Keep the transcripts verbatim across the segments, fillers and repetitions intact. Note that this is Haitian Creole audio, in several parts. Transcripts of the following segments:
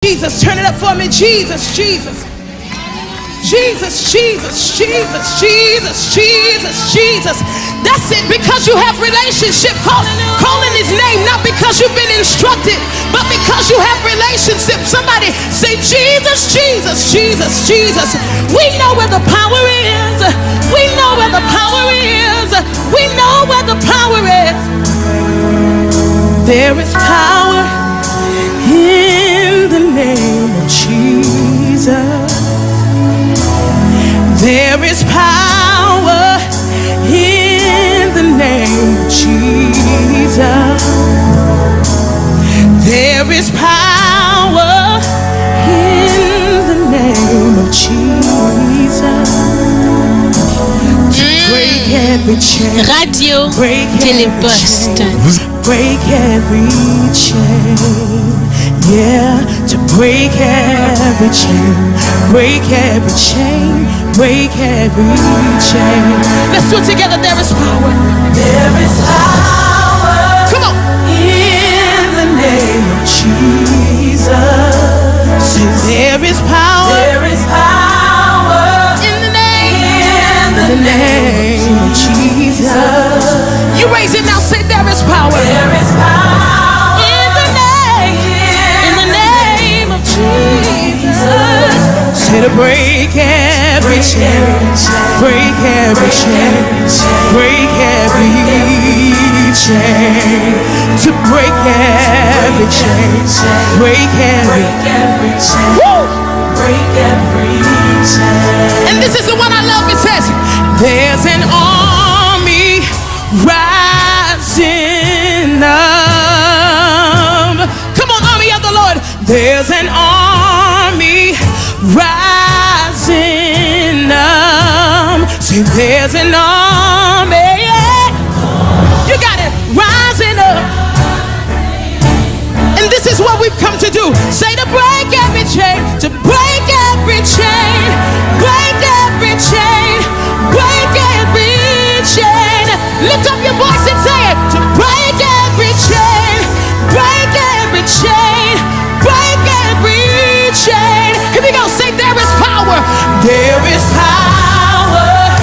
Jesus, turn it up for me. Jesus, Jesus. Jesus, Jesus, Jesus, Jesus, Jesus, Jesus. That's it, because you have relationship. Call, calling his name, not because you've been instructed, but because you have relationship. Somebody say, "Jesus, Jesus, Jesus, Jesus." We know where the power is. We know where the power is. We know where the power is. There is power in the name of Jesus. There is power in the name of Jesus. There is power in the name of Jesus. To break every chain, Radio break every Telepost. Chain, break every chain. Yeah, to break every chain, break every chain, break every chain. Let's do it together. There is power. There is power. Come on. In the name of Jesus. Say, there is power. There is power. In the name. In the name of Jesus. You raise it now. Say, there is power. There is power. In the name. In the name of Jesus. Say to break every chain, break every chain, break every chain, to break every chain, break every, woo! Break every chain. And this is the one I love. It says, "There's an army rising up." Come on, army of the Lord. There's an army rising up. Say, there's an army. You got it. Rising up. And this is what we've come to do. Say, to break every chain, to break every chain, break every chain, break every chain. Lift up your voice and say it. To break every chain, break every chain, break every chain. Here we go. Say, there is power. There is power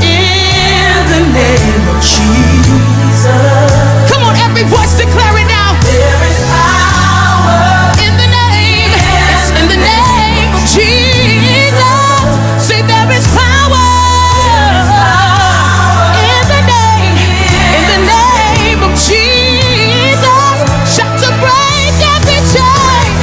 in the name of Jesus. Come on, every voice declare it now. There is power in the name. It's in the name of Jesus. Say, there is power in the name, in the name of Jesus. Shout to break every chain.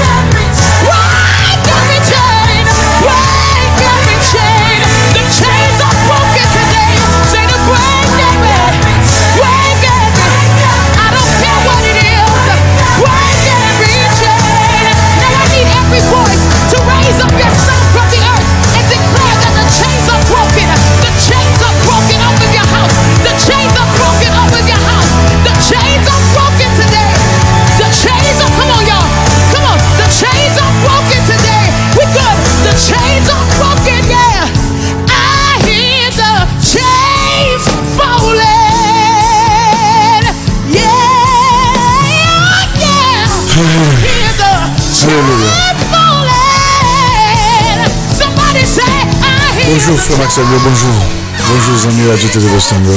Break every chain. Break every chain. The chains are broken today. Say to break every, break every. I don't care what it is. Break every chain. Now I need every voice to raise up yourself from the earth and declare that the chains are broken. The chains are broken off of your house. The chains are broken off of your house. The chains are broken today. The chains are, come on, y'all. Come on. The chains are broken today. We good. The chains are broken, yeah. I hear the chains falling. Yeah, yeah. Hear the chains falling. Somebody say, I hear. Bonjou, frè m ak sè m yo, bonjou. Bonjou, zanmi Radio Télé Boston yo.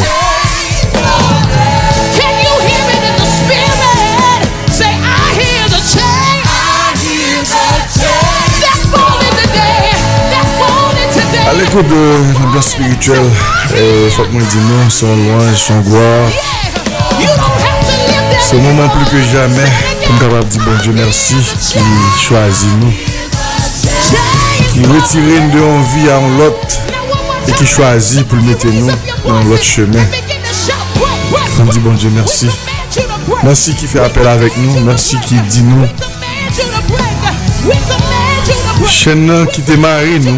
Can you hear it in the spirit? Say, I hear the chain. I hear the chain. They're falling today. They're falling today. Alekout de lanbyans espirityèl, eh, fòk mwen di nou, se yon lwanj, se yon glwa. Yeah. You don't have to live that. Se yon moman pli ke jamè pou n kapab di Bondye mèsi ki chwazi nou, ki retire n de yon vi a yon lòt e ki chwazi pou l mete nou nan yon lòt chemen. Ann di Bondye mèsi. Mèsi ki fè apèl avèk nou, mèsi ki di nou. Chèn nan ki te mare nou,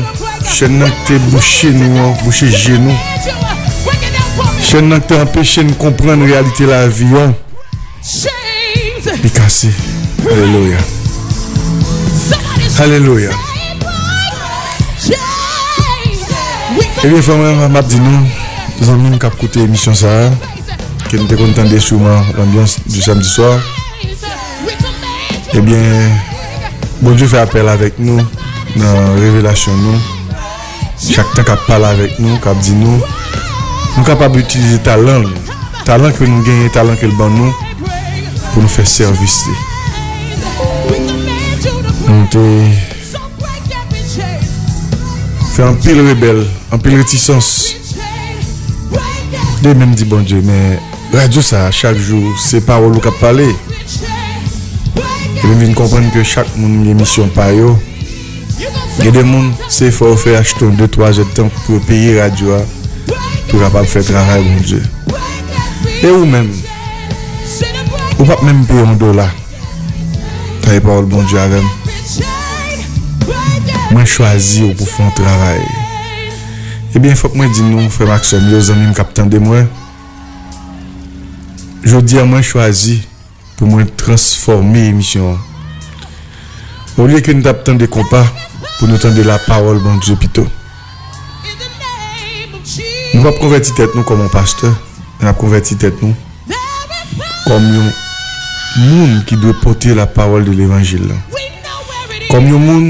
chèn nan ki te bouche nou an, bouche je nou. Chèn nan ki te anpeche n konprann reyalite lavi an. Li kase. Alelouya. Alelouya. Ebyen, frè mwen, m ap di nou, zanmi m k ap koute emisyon sa a, ke n te konn tande souvan lanbyans di samdi swa. Ebyen, Bondye fè apèl avèk nou nan revelasyon nou. Chak tan k ap pale avèk nou, k ap di nou, nou kapab itilize talan nou. Talan ke nou genyen, talan ke l ban nou, pou nou fè sèvis li. Nou te fè anpil rebèl, anpil retisans. Te menm di Bondye, men radyo sa a, chak jou, se pawòl ou k ap pale. Epi m vin konprann ke chak moun gen misyon pa yo. Gen de moun, se fò yo fè achte yon de, twa zèdtan pou yo peye radyo a, pou yo kapab fè travay Bondye. E ou menm, ou p ap menm peye yon dola. Tande pawòl Bondye avè m. Mwen chwazi w pou fè yon travay. Ebyen, fòk mwen di nou, frè m ak sè m yo, zanmi m k ap tande mwen, jodi a, mwen chwazi pou mwen transfòme emisyon an. Olye ke nou t ap tande konpa, pou nou tande lapawòl Bondye pito. Nou p ap konvèti tèt nou kòm yon pastè, men n ap konvèti tèt nou kòm yon moun ki dwe pote lapawòl de levanjil la. Kòm yon moun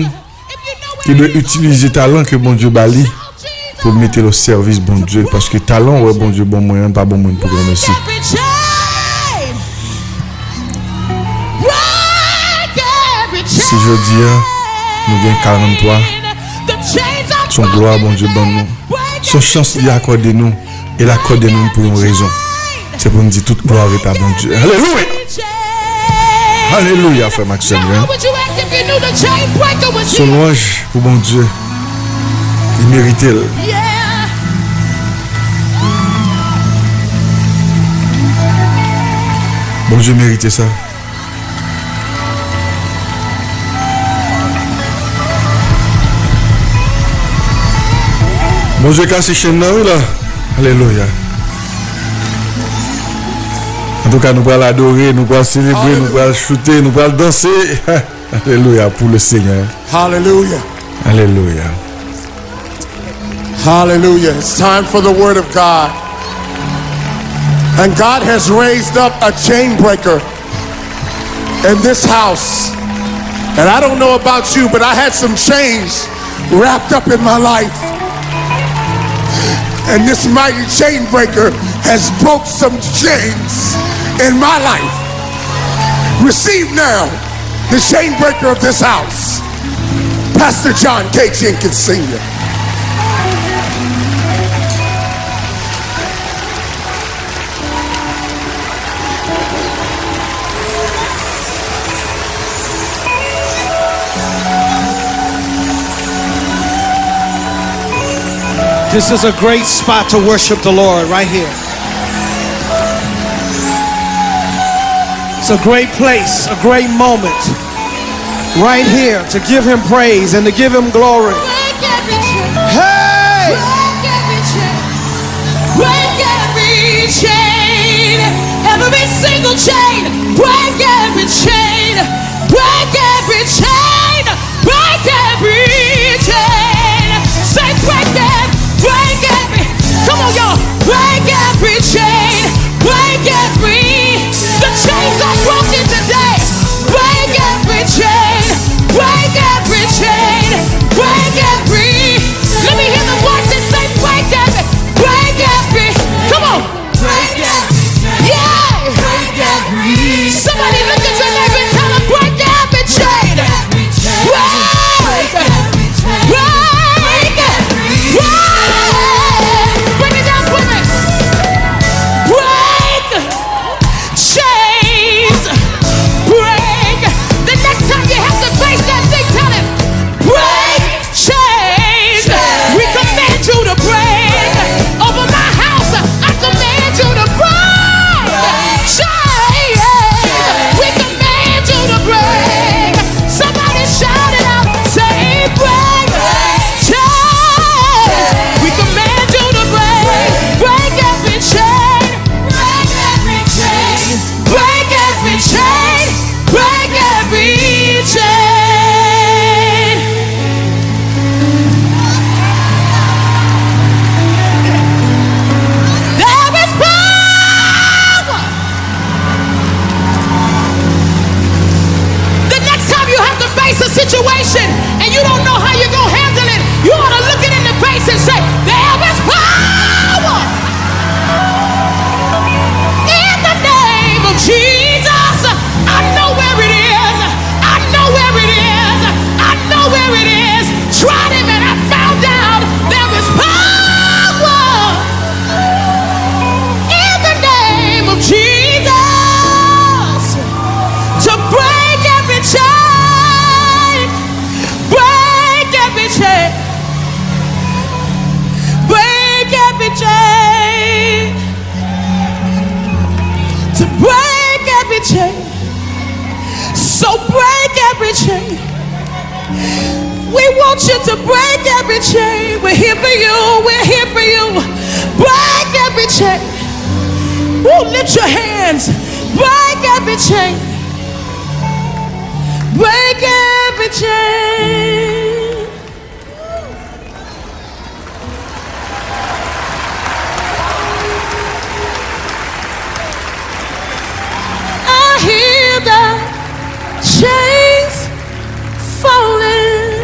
ki dwe itilize talan ke Bondye ba li pou l mete l o sèvis Bondye, paske talan w wè Bondye ban mwen an pa ban mwen pou granmèsi. Si jodi a nou gen karanntwa, se yon glwa Bondye ban nou, se yon chans li akòde nou, e l akòde nou pou yon rezon. Se pou n di tout glwa ret a Bondye. Alelouya! Alelouya, frè m ak sè m yo. Se yon lwanj pou Bondye. Li merite l. Bondye merite sa. Bondye kase chenn nan, wi, la. Alelouya. Antouka, nou pral adore, nou pral selebre, nou pral choute, nou pral danse. Alelouya pou le Senyè. Hallelujah. Alelouya. Hallelujah. It's time for the word of God. And God has raised up a chain breaker in this house. And I don't know about you, but I had some chains wrapped up in my life. And this mighty chain breaker has broke some chains in my life. Receive now the chain breaker of this house, Pastor John K. Jenkins Senior. This is a great spot to worship the Lord, right here. It's a great place, a great moment, right here, to give him praise and to give him glory. Break every chain. Hey! Break every chain. Break every chain. Every single chain. Break every chain. Break every chain. Break every chain. Say, break ev-, break every, come on, y'all. Break every chain. Break every, the chains are broken today. Break every chain. Break every chain. Break every, let me hear the voices say, break every, break every, come on. Break every chain. Yeah. Break every chain. Somebody look at your neighbor and tell them, break every chain. Break every chain. We want you to break every chain. We're here for you. We're here for you. Break every chain. Ooh, lift your hands. Break every chain. Break every chain. I hear the chains falling.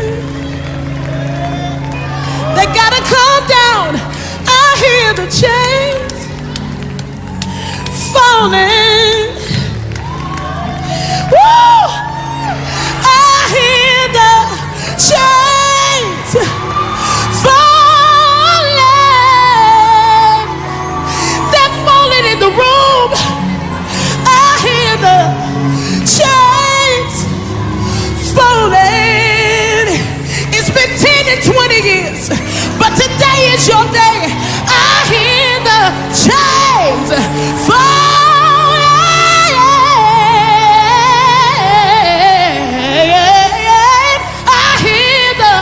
They gotta come down. I hear the chains falling. Woo! I hear the chains falling. They're falling in the room. I hear the chains falling. It's been ten and twenty years, but today is your day. I hear the chains falling. I hear the,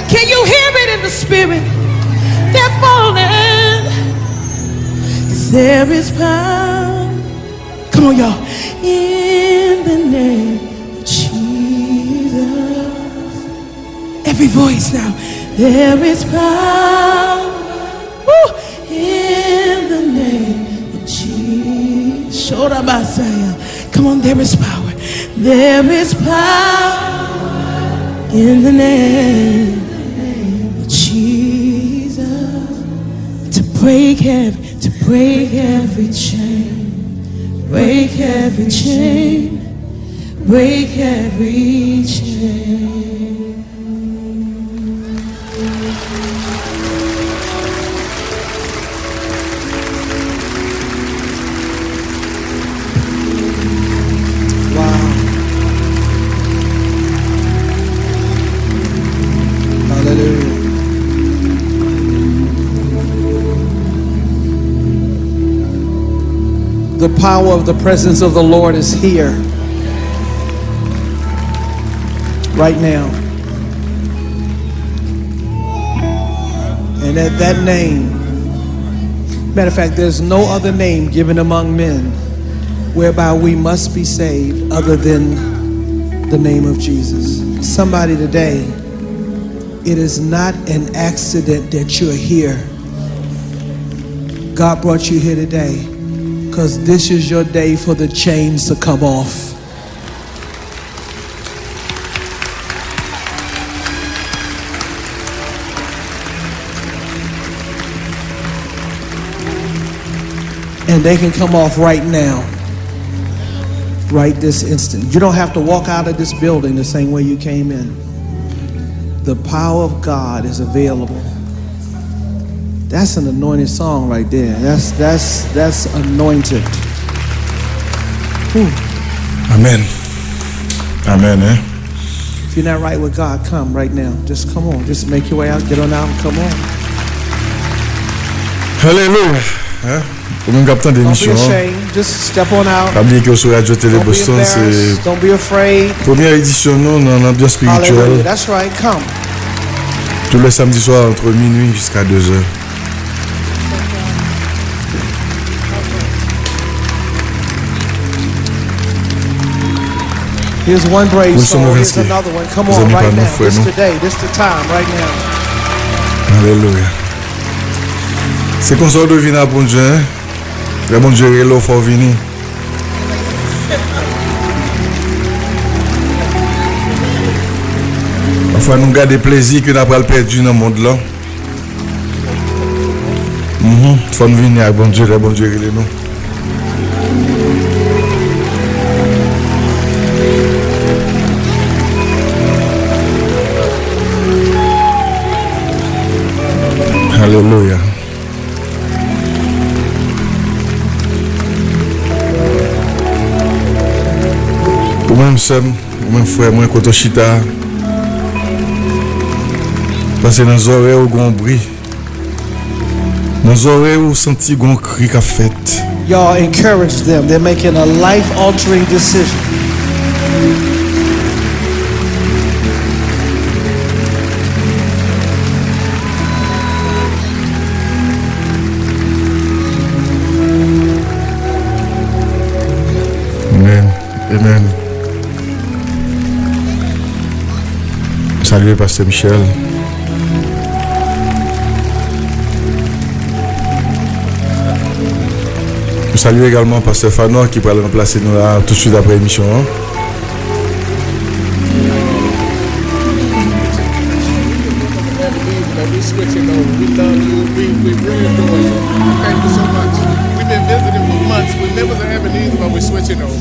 can you hear it in the spirit? They're falling. There is power. Come on, y'all. In the name of Jesus. Every voice now. There is power. Woo! In the name of Jesus. Shorabasaya. Come on, there is power. There is power in the name of Jesus. To break every, to break every chain. Break every chain. Break every chain. Wow. Hallelujah. The power of the presence of the Lord is here right now. And at that name, matter of fact, there's no other name given among men whereby we must be saved other than the name of Jesus. Somebody today, it is not an accident that you're here. God brought you here today because this is your day for the chains to come off. And they can come off right now, right this instant. You don't have to walk out of this building the same way you came in. The power of God is available. That's an anointed song right there. That's that's that's anointed. Whew. Amen. Amen, eh? If you're not right with God, come right now. Just come on. Just make your way out. Get on out and come on. Hallelujah. Eh? Ou menm k ap tande emisyon an, pa bliye ke w sou Radyo Tele Boston, se premyè edisyon nou nan anbyans espirityèl. Tou lè samdi swa, ant minui jiska de zè. Wilson Lovenski, zanmi pa nou, frè nou. Alelouya. Se konsa w dwe vin a Bondye, en. Lè Bondye rele w, fò w vini. Pafwa, nou gade plezi ke n ap pral pèdi nan mond lan. Mhm. Fò n vini ak Bondye lè Bondye rele nou. Alelouya. Ou menm, sè m, ou menm, frè mwen, kote w chita a, paske nan zòrèy ou gen yon bri. Nan zòrèy ou santi gon kri k ap fèt. Y'all encourage them. They're making a life-altering decision. Salye Pastè Michel. Nou salye egalman Pastè Fanor ki pral ranplase nou la toutswit apre emisyon an. We love you. We, we really adore you. Thank you so much. We've been visiting for months. We never was in Ebenezer, but we're switching over.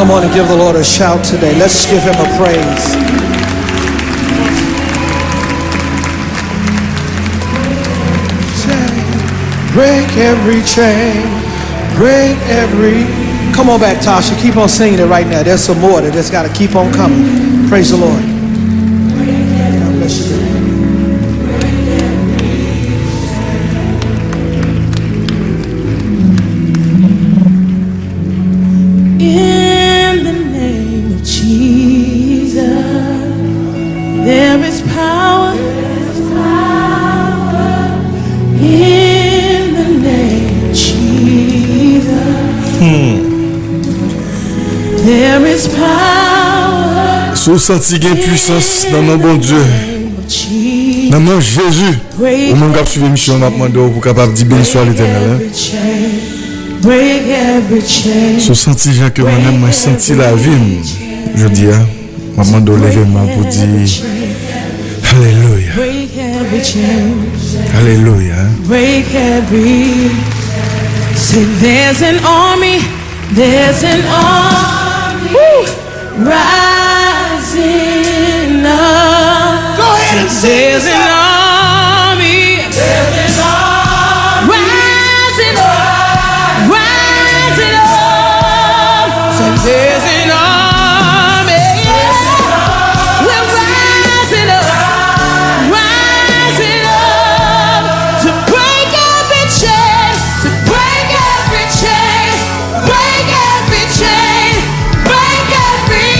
Come on and give the Lord a shout today. Let's give him a praise. Break every chain. Break every. Come on back, Tasha. Keep on singing it right now. There's some more that just got to keep on coming. Praise the Lord. God bless you, baby. In the name of Jesus, there is power. In the name of Jesus, there is power. Si w santi gen pwisans nan non Bondye, nan non Jezi, ou menm k ap swiv emisyon, m ap mande w pou w kapab di beniswa Letènèl, en. Si w santi jan ke mwen menm mwen santi lavi m jodi a, m ap mande w leve men w pou di, alelouya. Alelouya. Say, there's an army, there's an army rising up. Go ahead and sing. There's an army, there's an army rising up, rising up. Say, there's an army, we're rising up, rising up to break every chain, to break every chain. Break every chain, break every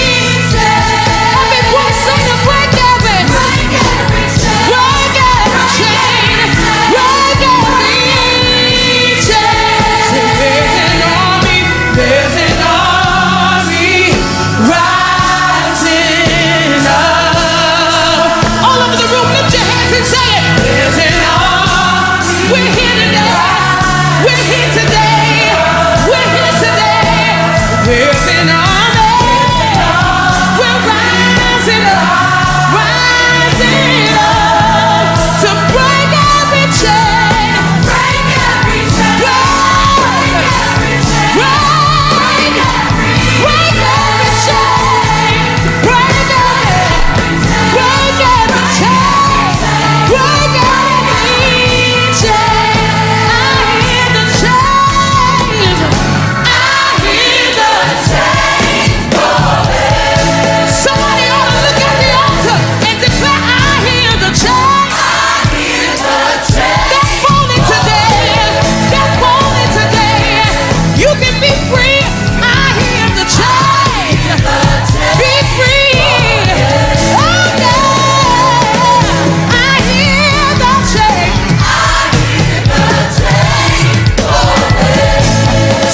chain. Every voice say to break every, break every chain, break every chain, break every chain. Say, there's an army, there's an army rising up. All over the room, lift your hands and say it. There's an army. We're here today. We're here today. We're here today. There's an army. We're rising up, rising up to break every chain. Break every chain. Break every chain. Break every chain. Break every chain. Break every, break every chain. Break every chain. I hear the chains. I hear the chains falling. Somebody ought to look at the altar and declare, I hear the chains. I hear the chains. They're falling today. They're falling today. You can be free. I hear the chains. Be free. Oh, yeah. I hear the chains.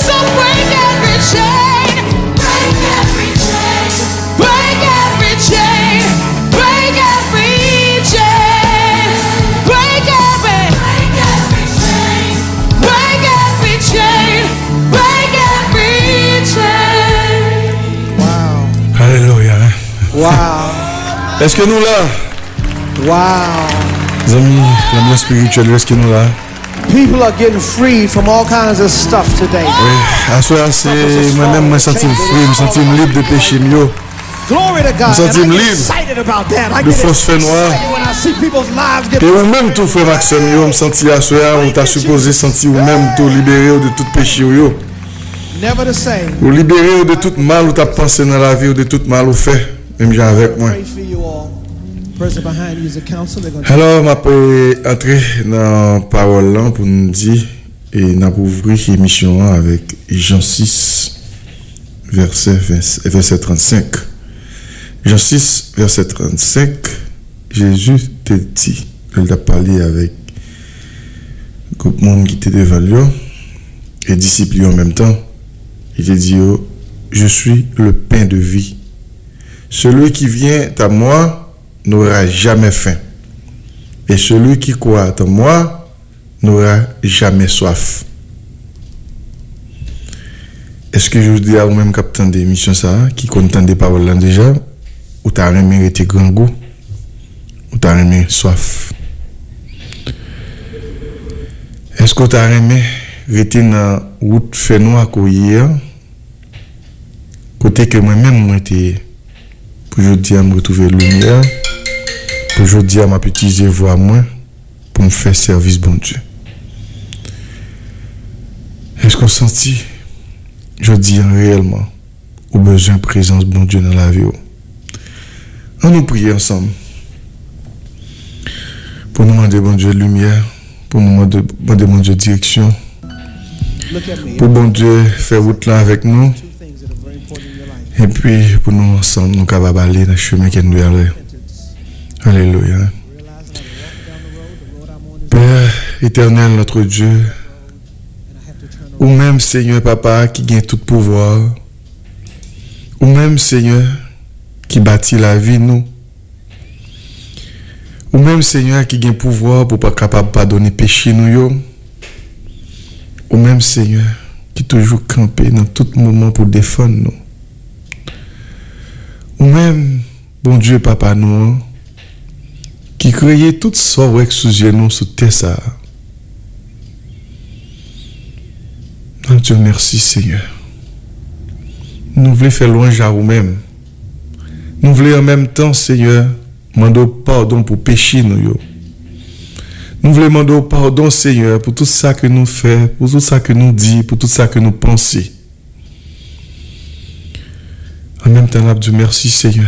So break every chain. Break every chain. Break every chain. Break every chain. Break every, break every chain. Break every chain. Break every chain. Wow. Alelouya, hein? Wow. Èske nou la? Wow. Zanmi, lanbyans espirityèl yo, èske nou la? People are getting free from all kinds of stuff today. Wi, aswè a se mwen menm, mwen santi m fri, m santi m lib de peche m yo. Glory to God. And I get excited about that. I get excited when I see people's lives get liberated. M santi m lib de fòs fènwa. E ou menm tou, frè m ak sè m yo, m santi aswè a, ou ta sipoze santi ou menm tou libere w de tout peche w yo. Never the same. Ou libere w de tout mal ou t ap panse nan lavi w, de tout mal ou fè, menm jan avèk mwen. Pray for you all. Person behind you is a counselor. They're gonna Alò, m ap, eh, antre nan pawòl lan pou n di, e n ap ouvri emisyon an avèk Jan sis, vèsè ven, vèsè trannsenk. Jan sis, vèsè trannsenk, Jezi te di, lè l t ap pale avèk gwoup moun ki te devan l yo, e disip li yo an menm tan, li te di yo, Je suis le pain de vie. Celui qui vient à moi n'aura jamais faim. Et celui qui croit en moi n'aura jamais soif. Èske jodi a, ou menm k ap tande emisyon sa a, ki konn tande pawòl lan deja, ou ta renmen rete grangou? Ou ta renmen swaf? Èske w ta renmen rete nan wout fènwa ke w ye a? Kote ke mwen menm mwen te ye. Pou jodi a, m retwouve limyè. Pou jodi a, m ap itilize vwa mwen pou m fè sèvis Bondye. Èske w santi jodi a reyèlman ou bezwen prezans Bondye nan lavi w? Ann nou priye ansanm pou nou mande Bondye limyè, pou nou mande, mande Bondye direksyon, pou Bondye fè wout lan avèk nou, epi pou nou ansanm, nou kapab ale nan chemen ke n dwe ale. Alelouya. Père éternel, notre Dieu, ou menm, Senyè Papa, ki gen tout pouvwa, ou menm, Senyè, ki bati lavi nou, ou menm, Senyè, ki gen pouvwa pou pa kapab padone peche nou yo, ou menm, Senyè, ki toujou kanpe nan tout moman pou defann nou. Ou menm, Bondye Papa nou an, ki kreye tout sa w wè k sou zye nou sou tè sa a. N ap di w mèsi, Senyè. Nou vle fè lwanj a ou menm. Nou vle an menm tan, Senyè, mande w padon pou peche nou yo. Nou vle mande w padon, Senyè, pou tout sa ke nou fè, pou tout sa ke nou di, pou tout sa ke nou panse. An menm tan, n ap di w mèsi, Senyè.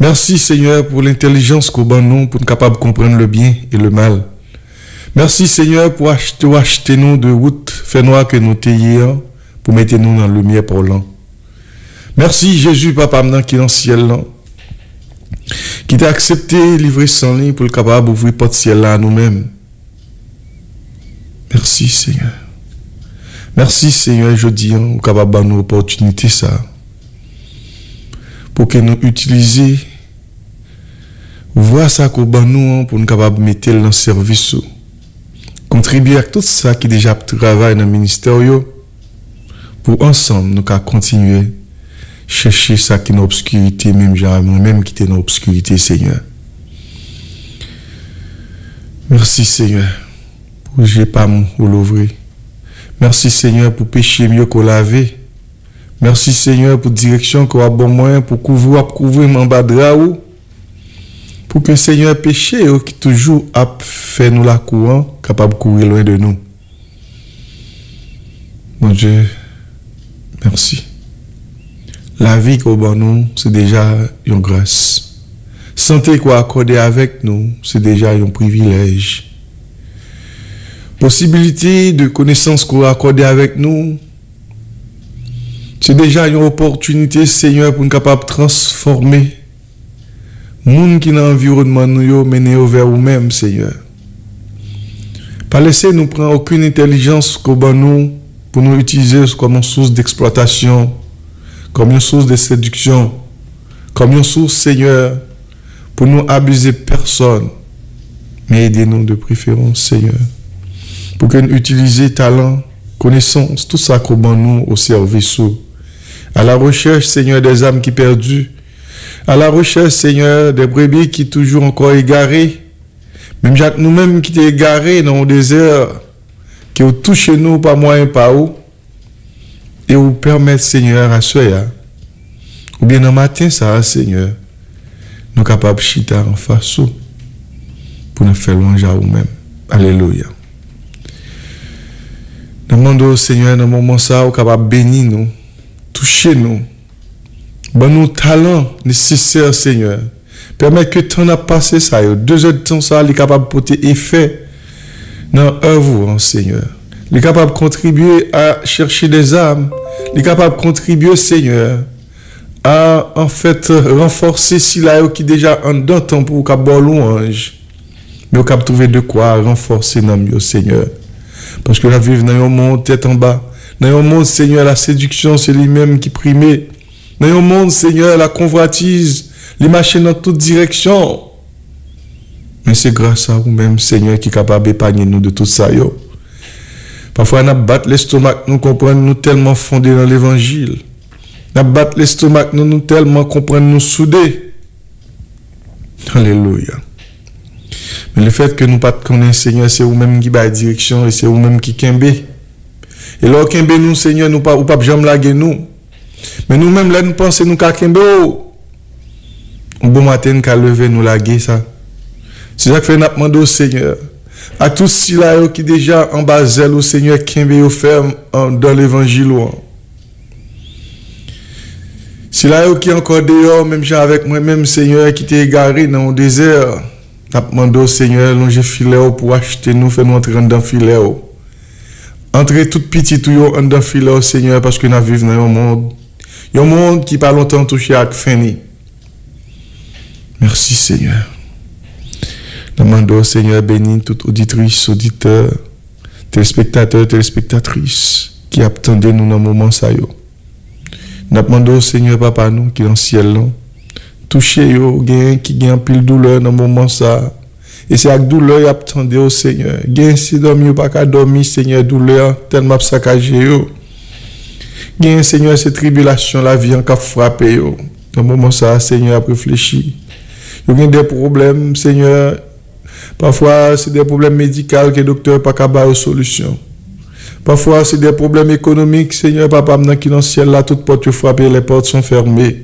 Mèsi, Senyè, pou lentèlijans ke w ban nou pou n kapab konprann le byen e le mal. Mèsi, Senyè, pou achte, w achte nou de wout fènwa ke nou te ye an, pou mete nou nan limyè pa w lan. Mèsi, Jezi, Papa m nan ki nan syèl lan, ki te aksepte livre san li pou l kapab ouvri pòt syèl la a nou menm. Mèsi, Senyè. Mèsi, Senyè, jodi a, ou kapab ban nou opòtinite sa a. Pou ke nou itilize vwa sa ke w ban nou an, pou n kapab mete l nan sèvis ou. Kontribye ak tout sa ki deja ap travay nan ministè w yo, pou ansanm nou ka kontinye chèche sa ki nan obskirite, menm jan a mwen menm ki te nan obskirite, Senyè. Mèsi, Senyè, pou je pa m ou louvri. Mèsi, Senyè, pou peche m yo ke w lave. Mèsi, Senyè, pou direksyon ke w ap ban mwen, pou kouvri w ap kouvri m anba dra ou. Pou ke, Senyè, peche yo ki toujou ap fè nou lakou an kapab kouri lwen de nou. Bondye, mèsi. Lavi ke w ban nou, se deja yon gras. Sante ke w akòde avèk nou, se deja yon privilèj. Posibilite de konesans ke w akòde avèk nou, se deja yon opòtinite, Senyè, pou n kapab transfòme moun ki nan anviwònman nou yo, mennen yo vè ou menm, Senyè. Pa lese nou pran okenn entèlijans ke w ban nou pou nou itilize l kòm yon sous deksplwatasyon, kòm yon sous de sediksyon, kòm yon sous, Senyè, pou nou abize pèsòn, men ede nou de preferans, Senyè, pou ke n itilize talan, konesans, tout sa ke w ban nou o sèvis ou. À la recherche, Seigneur, des âmes qui perdues. À la recherche, Seigneur, des brebis qui toujours encore égarées. Menm jan ak nou menm ki te egare nan yon dezè, ke w touche nou pa mwayen pa ou, e ou pèmèt, Senyè, aswè a, Ebyen, nan maten sa a, Senyè, nou kapab chita anfas ou pou n ap fè lwanj a ou menm. Alelouya. N ap mande w, Senyè, nan moman sa a, ou kapab beni nou, touche nou, ban nou talan nesesè, Senyè. Pèmèt ke tan n ap pase sa yo, dezèdtan sa a, li kapab pote efè nan èv ou an, Senyè. Li kapab kontribye a chèche dèzam. Li kapab kontribye, Senyè, a, anfèt, ranfòse sila yo ki deja anndan tanp ou, k ap ba w lwanj. Men yo k ap twouve dekwa ranfòse nanm yo, Senyè. Paske n ap viv nan yon mond tèt anba, nan yon mond, Senyè, lasediksyon se li menm ki prime, nan yon mond, Senyè, lakonvwatiz, li mache nan tout direksyon. Men se gras a ou menm, Senyè, ki kapab epanye nou de tout sa yo. Pafwa, n ap bat lestomak nou, konprann nou tèlman fonde nan levanjil. N ap bat lestomak nou, nou tèlman konprann nou soude. Alelouya. Men lefètke nou pa t konnen, Senyè, se ou menm ki bay direksyon e se ou menm ki kenbe. E lè w kenbe nou, Senyè, nou pa, ou p ap janm lage nou. Men nou menm, lè n panse nou ka kenbe w, yon bon maten n ka leve, nou lage sa. Se sa k fè n ap mande w, Senyè, ak tout sila yo ki deja anba zèl ou, Senyè, kenbe yo fèm anndan levanjil ou an. Sila yo ki ankò deyò, menm jan avèk mwen menm, Senyè, ki te egare nan yon dezè, n ap mande w, Senyè, lonje filè w pou w achte nou, fè nou antre anndan filè w. Antre tout pitit ou yo anndan filè w, Senyè, paske n ap viv nan yon mond, yon mond ki pa lontan touche ak fen li. Mèsi, Senyè. N ap mande w, Senyè, beni tout oditris, oditè, telespektatè, telespektatris ki ap tande nou nan moman sa yo. N ap mande w, Senyè Papa nou ki nan syèl lan, touche yo, genyen ki gen anpil doulè nan moman sa a. E se ak doulè y ap tande w, Senyè. Genyen se dòmi yo pa ka dòmi, Senyè, doulè a tèlman ap sakaje yo. Genyen, Senyè, se tribilasyon lavi an k ap frape yo. Nan moman sa a, Senyè, y ap reflechi. Yo gen de pwoblèm, Senyè. Pafwa, se de pwoblèm medikal ke doktè pa ka ba yo solisyon. Pafwa, se de pwoblèm ekonomik, Senyè, Papa m nan ki nan syèl la, tout pòt yo frape, les portes sont fermées.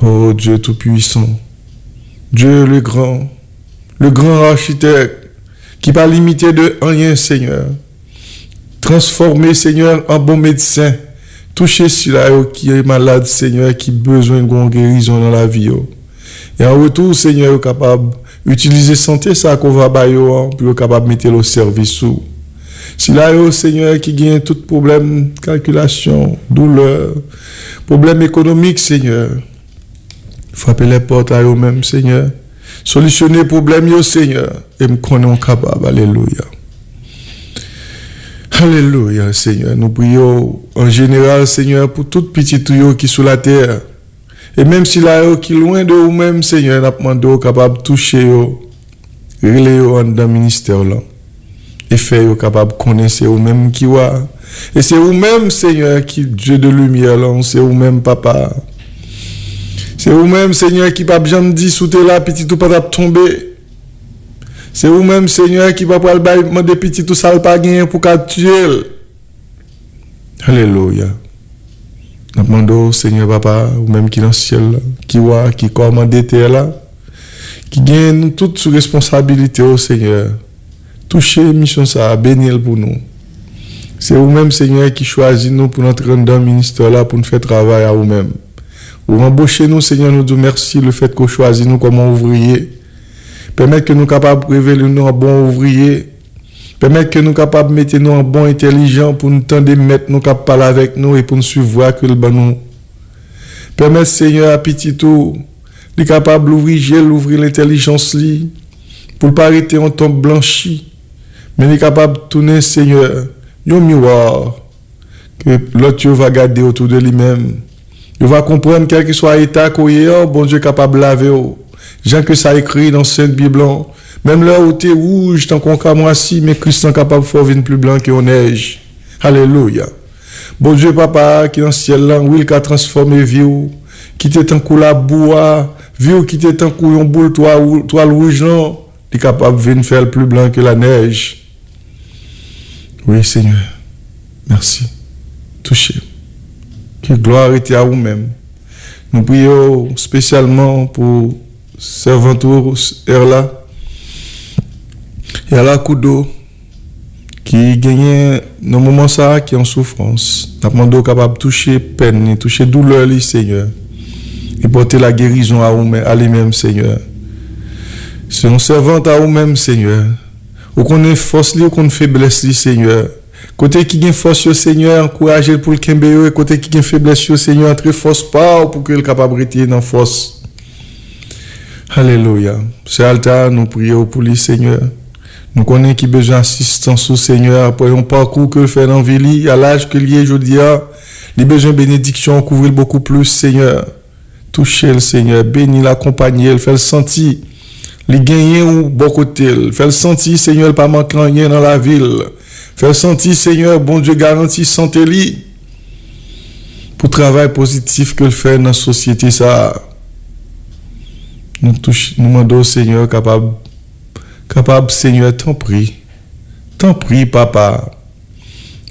Oh Dieu tout-puissant, Dieu le grand, le grand architecte, ki pa limite de anyen, Senyè. Transfòme, Senyè, an bon medsen. Touche sila yo ki malad, Senyè, ki bezwen gon gerizon nan lavi yo. E an retou, Senyè, yo kapab itilize sante sa ke w va ba yo an pou yo kapab mete l o sèvis ou. Sila yo, Senyè, ki gen tout pwoblèm kalkilasyon, doulè, pwoblèm ekonomik, Senyè, frape lèpòt a yo menm, Senyè. Solisyone pwoblèm yo, Senyè. E m konnen w kapab. Alelouya. Alelouya, Senyè. Nou priye w an jeneral, Senyè, pou tout pitit ou yo ki sou latè. E menm sila yo ki lwen de ou menm, Senyè, n ap mande w kapab touche yo, rele yo anndan ministè w lan. E fè yo kapab konnen se ou menm ki wa. E se ou menm, Senyè, ki Dye de limyè lan, se ou menm, Papa. Se ou menm, Senyè, ki p ap janm di si w te la, pitit ou pa t ap tonbe. Se ou menm, Senyè, ki pa pral bay, mande pitit ou sa l pa genyen pou ka tiye l. Alelouya. N ap mande w, Senyè Papa, ou menm ki nan syèl la, ki wa, ki kòmande tè la, ki gen nou tout sou responsabilite w, Senyè. Touche emisyon sa a, beni l pou nou. Se ou menm, Senyè, ki chwazi nou pou n antre anndan ministè la, pou n fè travay a ou menm. Ou anboche nou, Senyè, nou di w mèsi lefètke w chwazi nou kòm yon ouvriye. Pèmèt ke nou kapab revele nou an bon ouvriye. Pèmèt ke nou kapab mete nou an bon entèlijan pou n tande mèt nou k ap pale avèk nou e pou n swiv vwa ke l ban nou. Pèmèt Senyè a pitit ou, li kapab louvri je l, louvri lentèlijans li, pou l pa rete yon tonb blanchi, men li kapab tounen, Senyè, yon miwa ke lòt yo va gade otou de li menm. Yo va konprann, kèlkeswa eta ke w ye an, Bondye kapab lave w. Jan ke sa ekri nan Sent Bib lan, menm lè ou te wouj tankou yon kamwasi, men Kris lan kapab fè w vin pli blan ke yon nèj. Alelouya. Bondye Papa a ki nan syèl lan, wi, l ka transfòme vi w, ki te tankou labou a, vi w ki te tankou yon boul twal, twal wouj lan, li kapab vin fè l pli blan ke lanèj. Wi, Senyè. Mèsi. Touche. Ke glwa rete a ou menm. Nou priye w espesyalman pou sèvant ou Erla, Erla Kudo, ki genyen nan moman sa a, ki an soufrans. N ap mande w kapab touche pèn li, touche doulè li, Senyè, e pote lagerizon a ou men, a li menm, Senyè. Se yon sèvant a ou menm, Senyè. Ou konnen fòs li, ou konn feblès li, Senyè. Kote ki gen fòs yo, Senyè, ankouraje l pou l kenbe yo, e kote ki gen feblès yo, Senyè, antre fòs pa w pou ke l kapab rete nan fòs. Alelouya. Sè Alta, nou priye w pou li, Senyè. Nou konnen ki bezwen asistans ou, Senyè, apre yon pakou ke l fè nan vi li, a laj ke l ye jodi a, li bezwen benediksyon, kouvri l bokou plis, Senyè. Touche l, Senyè. Beni l, akonpaye l, fè l santi li genyen ou bò kote l. Fè l santi, Senyè, l pa manke anyen nan lavi l. Fè l santi, Senyè, Bondye garanti sante li pou travay pozitif ke l fè nan sosyete sa a. Nou touche, nou mande w, Senyè, kapab, kapab, Senyè, tanpri, tanpri, Papa,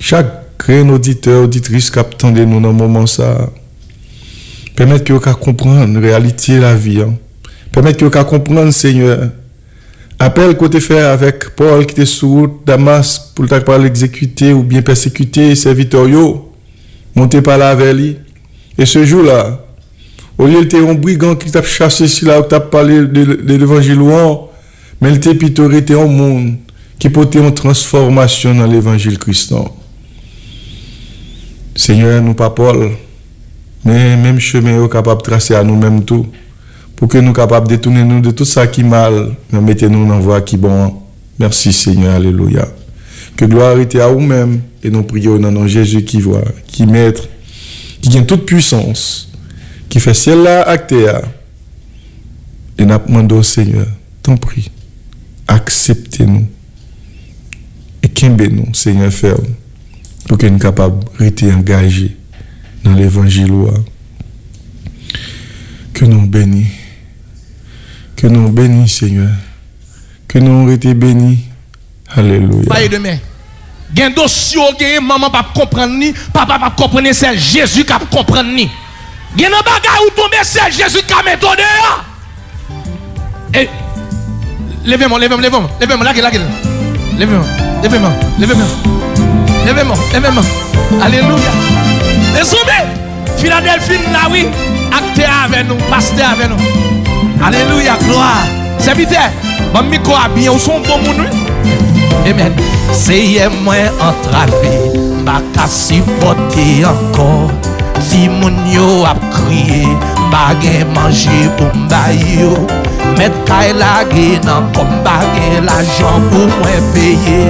chak grenn oditè, oditris k ap tande nou nan moman sa a, pèmèt ke yo ka konprann reyalite lavi an. Pèmèt ke yo ka konprann, Senyè, apèl ke w te fè avèk Pòl ki te sou wout Damas pou l ta pral egzekite oubyen pèsekite sèvitè w yo. Men w te pale avè li. E se jou la, olye l te yon brigan ki t ap chase sila yo ki t ap pale de, de levanjil ou an, men l te pito rete yon moun ki pote yon transfòmasyon nan levanjil Kris lan. Senyè, nou pa Pòl, men menm chemen yo kapab trase a nou menm tou, pou ke nou kapab detounen nou de tout sa ki mal, men mete nou nan vwa ki bon an. Mèsi, Senyè, alelouya. Ke glwa rete a ou menm, e nou priye w nan non Jezi ki vwa, ki mèt, ki gen tout pwisans, ki fè syèl la ak tè a. E n ap mande w, Senyè, tanpri, aksepte nou e kenbe nou, Senyè, fèm, pou ke n kapab rete angaje nan levanjil ou a. Ke non w beni. Ke non w beni, Senyè. Ke non w rete beni. Alelouya. Baye demen. Gen dosye w genyen, manman p ap konprann li, papa p ap konprann li, sèl Jezi k ap konprann li. Gen nan bagay ou tonbe, sèl Jezi k ka mete w deyò. E, leve men w, leve men w, leve men w, leve men w, lage, lage l. Leve men w, leve men w, leve men w. Leve men w, leve men w. Alelouya. Mezanmi, Filadèlfi n la wi, aktè avè nou, pastè avè nou. Alelouya, glwa. Sèvitè, ban m mikwo a byen, ou se yon bon moun wi. Amen. Seyè, mwen antrave, m pa ka sipòte ankò. Timoun yo ap kriye, m pa gen manje pou m bay yo. Mèt kay la gen nan kò m, m pa gen lajan pou mwen peye.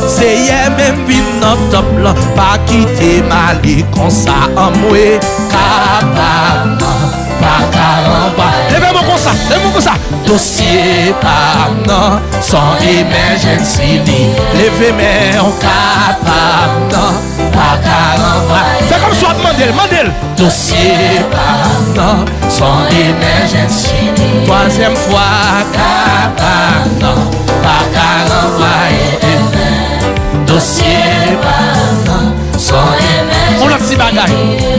Seyè, men m vin nan tanp lan, pa kite m ale konsa, anmwe kapab nan, pa ka ranvwaye. Leve men w konsa, leve men w konsa. Dosye pa m nan, s on emèjènsi li. Leve men w kapab nan, pa ka ranvwaye. Fè kòmsi w ap mande l, mande l. Dosye pa m nan, s on emèjènsi li. Twazyèm fwa, kapab nan, pa ka ranvwaye demen. Dosye pa m nan, s on emèjènsi. On lòt ti bagay.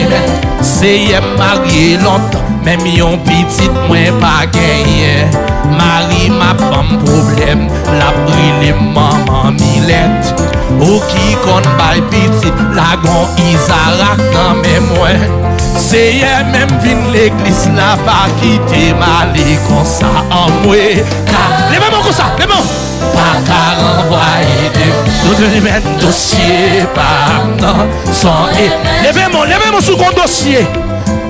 Amen. Seyè, m marye lontan. Menm yon pitit mwen pa genyen. Mari m ap ban m pwoblèm, l ap rele m manman Milèt. Ou ki konn bay pitit la gon izarak nan men mwen. Seyè, men m vin legliz la, pa kite m ale konsa, anmwe ka. Leve men w konsa, leve men w. Pa ka ranvwaye de. Dosye pa m nan, s on e. Leve men w, leve men w si w gon dosye.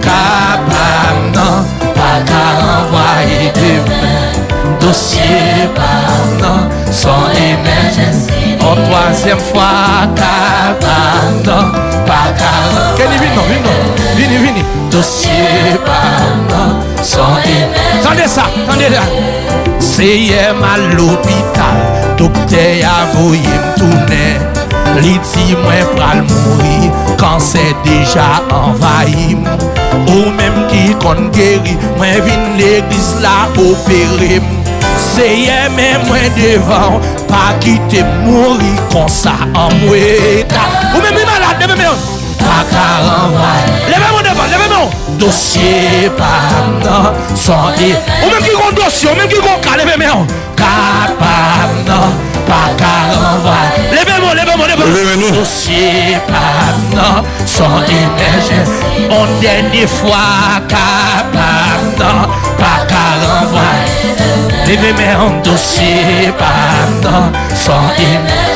Ka pa m nan, pa ka ranvwaye demen. Dosye pa m nan, s on emèjènsi. On twazyèm fwa, ka pa m nan, pa ka ranvwaye. Kenny, vin non, vin non. Vini, vini. Dosye pa m nan, s on emèjènsi. Tande sa, tande la. Seyè, m al lopital, doktè a voye m tounen. Li di mwen pral mouri, kansè deja anvayi m. Ou menm ki konn geri, mwen vin legliz la opere m. Seyè, men mwen devan w, pa kite m mouri konsa, anmwe ka. Ou menm ki malad, leve men w. pa ka ranvwaye. Leve men w devan, leve men w. Dosye pa m nan, sonde. Ou menm ki gon dosye, ou menm ki gon ka, leve men w. Ka pa m nan, pa ka ranvwaye. Leve men w, leve men w, leve men w. Leve men nou. Dosye pa m nan, sonde. Yon dènye fwa, ka pa m nan, pa ka ranvwaye. Leve men w, dosye pa m nan, sonde.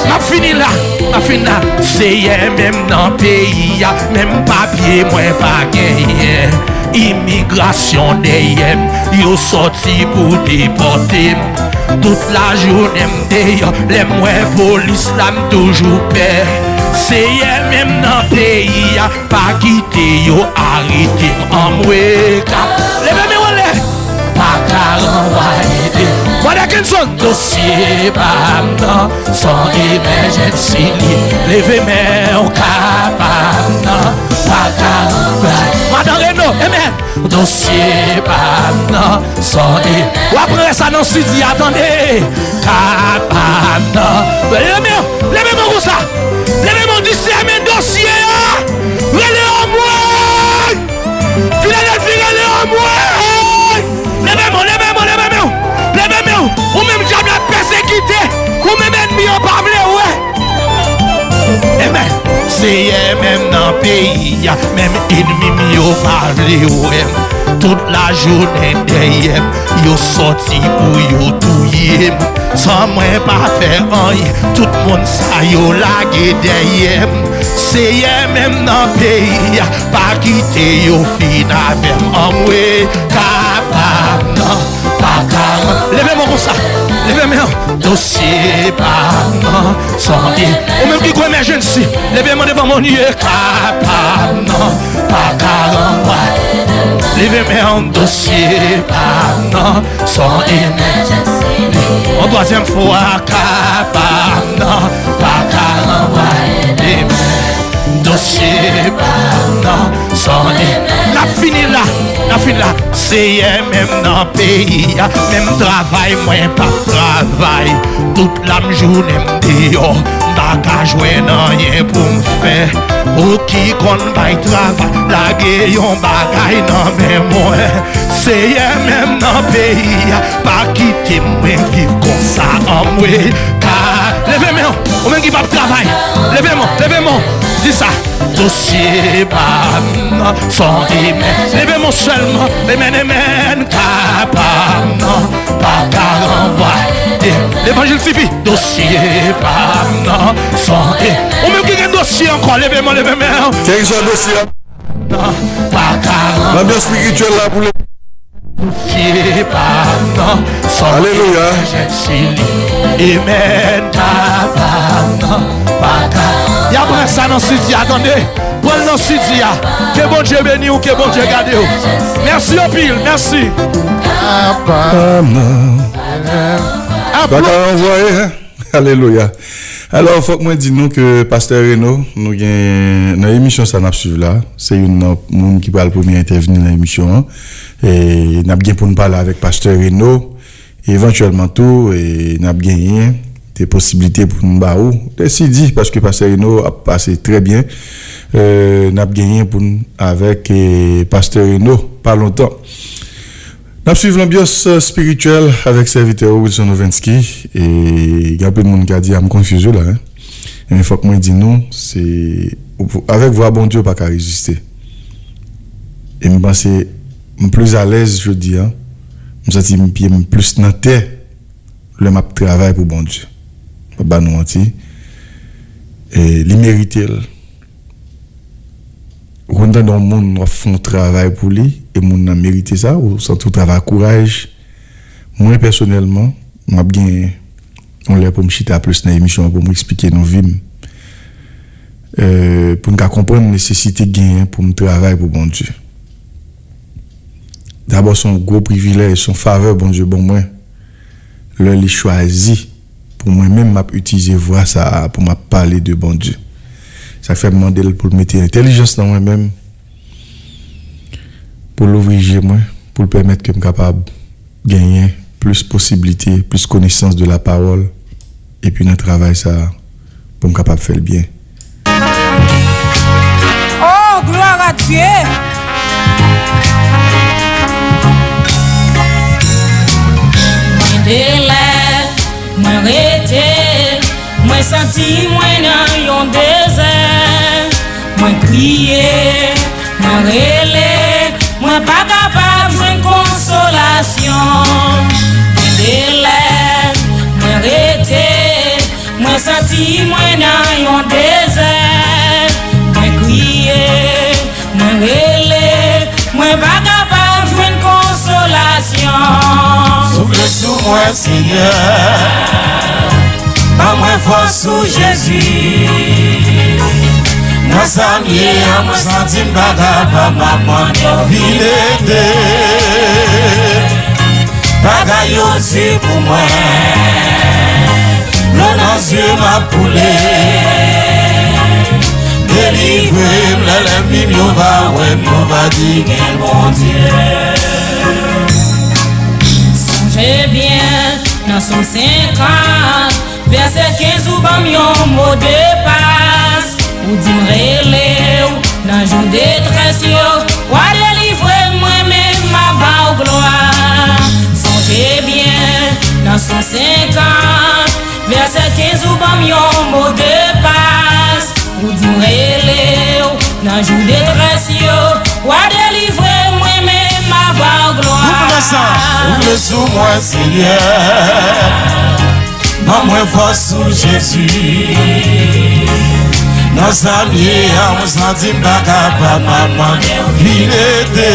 M ap fini la, m ap fini la. Seyè, menm nan peyi a, menm papye mwen pa genyen. Imigrasyon dèyè m, yo sòti pou depòte m. Tout lajounen m deyò, lè m wè polis la, m toujou pè. Seyè, menm nan peyi a, pa kite yo arete m. Anmwe, ka leve men w anlè. Pa ka ranvwaye de. Brother Kenson, dosye pa m nan, son emergency li. Leve men w, ka pa m nan, pa ka ranvwaye. Madan Reno, amen. Dosye pa m nan, son e. W ap pran sa nan sidi a, tande. Ka pa m nan. Leve men w, leve men w konsa. Leve men w, di, sèmen dosye a. Rele anmwe. Filadelfi, rele anmwe! Leve men w, leve men w, leve men w! Leve men w! Ou menm dyab la pèsekite! Ou menm ènmi an pa vle wè! Amen! Seyè, menm nan peyi a, menm ènmi m yo pa vle wè m. Tout lajounen dèyè m, yo sòti pou yo touye m. San mwen pa fè anyen, tout moun sa yo lage dèyè m. Seyè, menm nan peyi a, pa kite yo fin avè m. Anmwe, ka pa m nan, pa ka m. Leve men w konsa. Leve men w. Dosye pa m nan, sonde. Ou menm ki gon emergency, leve men w devan Bondye. Ka pa m nan, pa ka ranvwaye. Leve men w, dosye pa m nan, son emergency. Yon twazyèm fwa, ka pa m nan, pa ka ranvwaye. Dosye pa m nan, son e. N ap fini la, n ap fini la. Seyè, menm nan peyi a, menm travay mwen p ap travay. Tout la m jounen m deyò, m pa ka jwenn anyen pou m fè. Ou ki konn bay travay, lage yon bagay nan men mwen. Seyè, menm nan peyi a, pa kite mwen viv konsa, anmwe. Ka leve men w, ou menm ki p ap travay. Leve men w, leve men w. Di sa. Dosye pa m nan, sonde men. Leve men w sèlman. Amen, amen. Ka pa m nan, pa ka ranvwaye. Levanjil sifi. Dosye pa m nan, sonde. Ou menm ki gen dosye ankò, leve men w, leve men w. Kèlkeswa dosye a. Nan, pa ka ranvwaye. Lanbyans espirityèl la pou le. Dosye pa m nan, sonde. Alelouya. Jèn si li. Amen. Ka pa m nan, pa ka. Y ap pran sa nan sidi a, tande. Pran l nan sidi a. Ke Bondye beni w, ke Bondye gade w. Mèsi anpil, mèsi. Amen. Pa ka ranvwaye. Alelouya. Alò, fòk mwen di nou ke Pastè Reno, nou gen, nan emisyon sa n ap swiv la, se youn nan moun ki pral premye entèvni nan emisyon an. E n ap gen pou n pale avèk Pastè Reno. Evantyèlman tou, e, n ap genyen de posiblite pou n ba ou de sidi, paske Pastè Reno ap pase trè byen. E, n ap genyen pou n avèk, e, Pastè Reno pa lontan. N ap swiv lanbyans, e, espirityèl avèk sèvitè ou, Wilson Ovensky. E gen anpil moun ki a di, "A, m konfyize la, en." Men fòk mwen di nou, se avèk vwa Bondye ou pa ka reziste. E m panse m plis alèz jodi a. M santi m pye m plis nan tè lè m ap travay pou Bondye. M p ap ba nou manti. E li merite l. Ou konn tande yon moun w ap fè yon travay pou li, e moun nan merite sa, ou santi w travay kouraj. Mwen pèsonèlman, m ap gen yon lè pou m chita plis nan emisyon an pou m eksplike nou vi m. E, pou n ka konprann nesesite genyen pou m travay pou Bondye. Dabò, se yon gwo privilèj, se yon favè Bondye ban mwen. Lè li chwazi pou mwen menm m ap itilize vwa sa a pou m ap pale de Bondye. Sa k fè m mande l pou l mete entèlijans nan mwen menm, pou l louvri je mwen, pou l pèmèt ke m kapab genyen plis posiblite, plis konesans de la pawòl, epi nan travay sa a, pou m kapab fè l byen. Dye. Gen de lè, mwen rete, mwen santi mwen nan yon dezè. Mwen kriye, mwen rele, mwen pa kapab jwenn konsolasyon. Gen de lè, mwen rete, mwen santi mwen nan yon dezè. Mwen kriye, mwen rele, mwen pa kapab jwenn konsolasyon. Soufle sou mwen, Senyè. Ban mwen fòs ou, Jezi. Nan sa m ye a, mwen santi m pa kapab, m ap mande w vin ede. Bagay yo di pou mwen. Dlo nan zye m ap koule. Delivre m lè lènmi m yo va wè m, yo va di gen Bondye. Sonje byen, nan Sòm senkant, vèsè kenz, ou ban m yon mo de pas. Ou di m rele w nan jou detrès yo, w a delivre m, mwen menm m a ba w glwa. Sonje byen, nan Sòm senkant, vèsè kenz, ou ban m yon mo de pas. Ou di m rele w nan jou detrès yo, w a delivre m, mwen menm m a ba w glwa. Ou konnen sa. Ou vle sou mwen, Senyè. Ban mwen fòs ou, Jezi. Nan sa m ye a, mwen santi m pa kapab, m ap mande w vin ede.